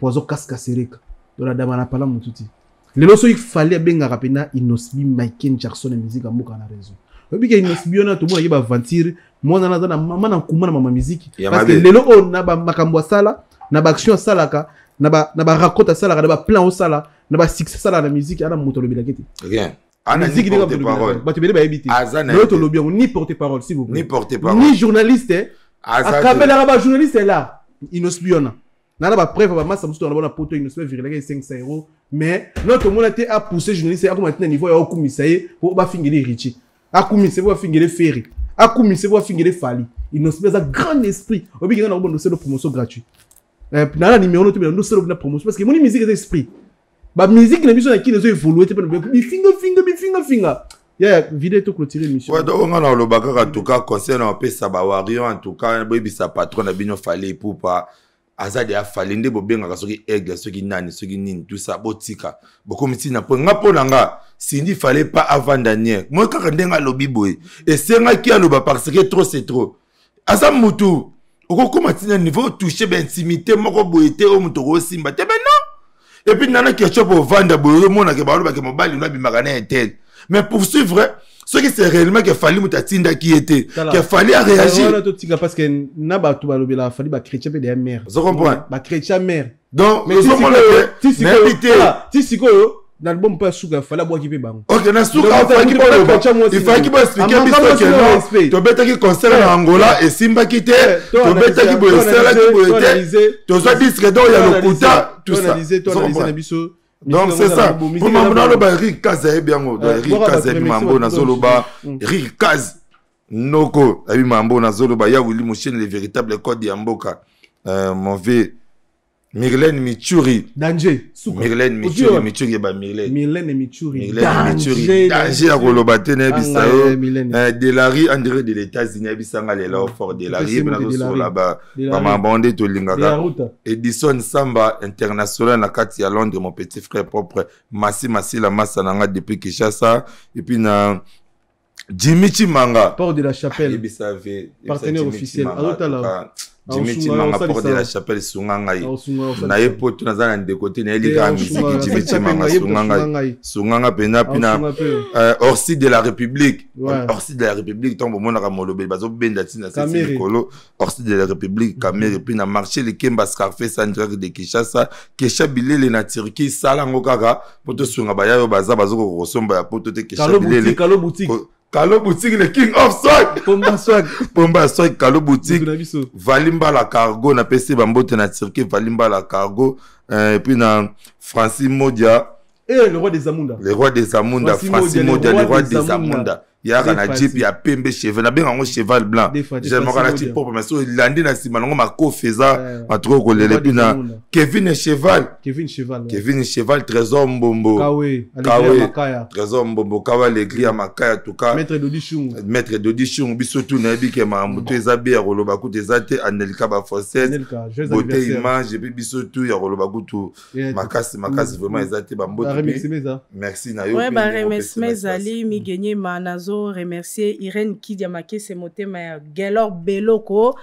Poison Kaska Sereka. Donc nadamaka na pala motu te. Lelo soki Fally abengaka mpena Innoss'B Michael Jackson ya musique ya mboka, na raison. Oyebi ke Innoss'B wana tomonaki baaventure, mwana wana aza na mama na nkuma na mama musique, parce que lelo oyo na bamakambo asala, na baaction asalaka, na baraconte asalaka, na baplan osala, na basuccès asalaka na musique, ana moto alobelaki te. Rien. Musique ndenge bato ebele bayebi te. Lelo tolobi yango, ni porte parole, s'il vous plaît, ni porte parole, ni journaliste, akabelaka bajournaliste la Innoss'B wana. Na bapreuve, bamasa mosusu na bona poto, Innoss'B avirelaki ye 500 euros, mais no tomona te apousse journaliste akoma ntina niveau ya okumisa ye po bafingeli Héritier, akumisa po bafingeli Ferre, akumisa po bafingeli Fally. Innoss'B aza grand esprit. Obiki nga na kobondo osala promotion gratuit na numéro no tobela ndosala na promotion, parce que moni musique eza esprit. Bamusique na biso na kini ezo évolue te mpona bifingafinga bifingafinga. Yaya video to clôturer émission. Ouais, donc nga na oloba kaka, en tout cas conseil na opesa bawarrior, en tout cas boyebisa patron na bino Fally Ipupa aza deya Fally nde bobengaka soki aigle, soki nani, soki nini, tout ça botika. Bokomi ntina mpo nga, mpo na nga Cindy fallait pas avanda nie moi kaka ndenge alobi boye. Esengaki aloba parce que trop c'est trop. Aza mutu okokóma ntina niveau touche baintimité moko boye te, oyo moto okosimba te. Mais non, et puis nana ketchup ovanda boye, ozomonake balobake mobali no abimaka na intel. Mais poursuivre soki c'est réellement que Fally moto atindaki ye te, que Fally a réagi. Wana totika, parce que na bato balobelaka Fally, bachrétien mpe deya mare. Ozo comprendre? Bachrétien mare. Donc ozomona ke nayebi te. Ti sikoyo na album mpe ya suka ya Fally, abwaki mpe bango. Ok, na suka afaki boloba, ifaki boexpliquer biso ke non, tobetaki concert na Angola, esimbaki te, tobetaki boye, esalaki boye te, tozwa disque d'or ya lokuta, tout ça. Na biso. Donc c'est ça, po mambo naloba, Eric Kaz ayebi yango. Donc Eric Kaz ayebi mambo nazoloba, Eric Kaz noko ayebi mambo nazoloba. Ya Willi Moshene, le véritable code ya mboka, mon vieux Myrlène Michuri. Danger. Myrlène Michuri, Michuri ba Myrlène. Myrlène Michuri. Myrlène Michuri. Danger ya koloba te, nayebisa yo. Delari André de l'États-Unis, nayebisanga lelo fort Delari mpe nazosola bamambo nde tolingaka. Edison Samba international na kati ya Londres, mon petit frère propre Masi Masila Masa na nga depuis Kinshasa. Et puis na Jimmy Chimanga. Port de la Chapelle. Yebisa ve. Partenaire officiel. Azotala. Jimmy Chimanga, Porte de la Chapelle, sunga ngai. Na ye poto naza na ndeko te, nayeli kaka misiki. Jimmy Chimanga, sunga ngai. Sunga nga pena pina Orsi de la République. Orsi de la République, ntango bomonaka molobeli bazobenda ntina sesi likolo. Orsi de la République, Kamere, puis na marché Likemba, Scarface en direct de Kinshasa, Kesha Bilele na Turquie, sala yango kaka po tosunga baya oyo baza bazokoka kosomba ya poto te. Kesha Bilele. Kalo boutique. Kalo boutique, le king of swag. Pomba swag. Pomba swag, Kalo boutique. Valimbala cargo, napesi bambote na Turquie, Valimbala cargo. Et puis na Francis Modia. Eh, le roi des Amunda. Le roi des Amunda, Francis Modia, le roi des Amunda. Yaka na jeep ya pembe, cheval nabenga yango cheval blanc, jamaka na jeep propre, mais so elandi na nsima nango makofi eza matoko kolela. Et puis na Kevin Cheval. Kevin Cheval. Kevin Cheval, Trésor Mbombo. Kawe. Kawe, Trésor Mbombo, Kawe Alegri ya Makaya tuka. Maître Dodi Chungu. Maître Dodi Chungu, biso tu nayebi ke makambo to eza be ya koloba kutu eza te. Anelka Bafoncet, beauté image. Et puis biso tu ya koloba kutu makasi makasi vraiment eza te. Bambote, merci na yo. Ouais, baremerciement ezali migenyema. Nazo remercier Irene Kidia Makese, motema ya Gelor Beloko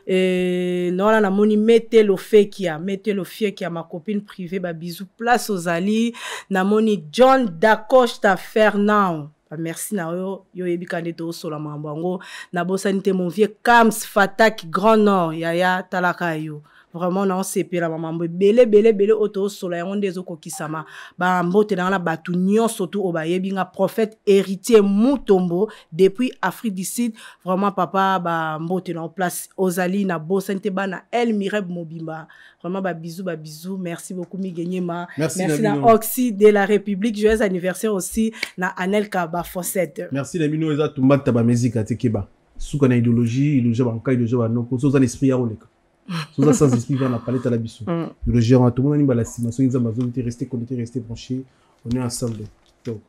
na wana namoni Metelo Fekia, Metelo Fiekia, ma copine privée, babizu place ozali. Namoni John Dacosta Fernand, merci na yo, yo oyebi ka nde tozosola makambo yango. Nabosani te mon vieux Kams Fatak Grand Nord, yaya talaka yo vraiment, naosepela bamambo ebele ebele ebele oyo tozosola yango nde ezokokisama. Bambote na nga na bato nyonso tu oyo bayebi nga, prophète Héritier Mutombo depuis Afrique du Sud, vraiment papa, bambote na place ozali. Nabosani te bana El Mireb mobimba, vraiment babisous babisous. Merci beaucoup Migenyema. Merci, merci na Oxy de la République. Joyeux anniversaire aussi na Anelka Bafossette. Merci na bino. Eza tumbata bamizika te, keba suka na idéologie, idéologie banka, idéologie banoko. So oza na esprit ya koleka, soza sans esprit va na palette ala biso idéologie yango tomonani mbala nsima soki Nzambe azongi te. Restez connecté, restez branché, on est ensemble. Donc.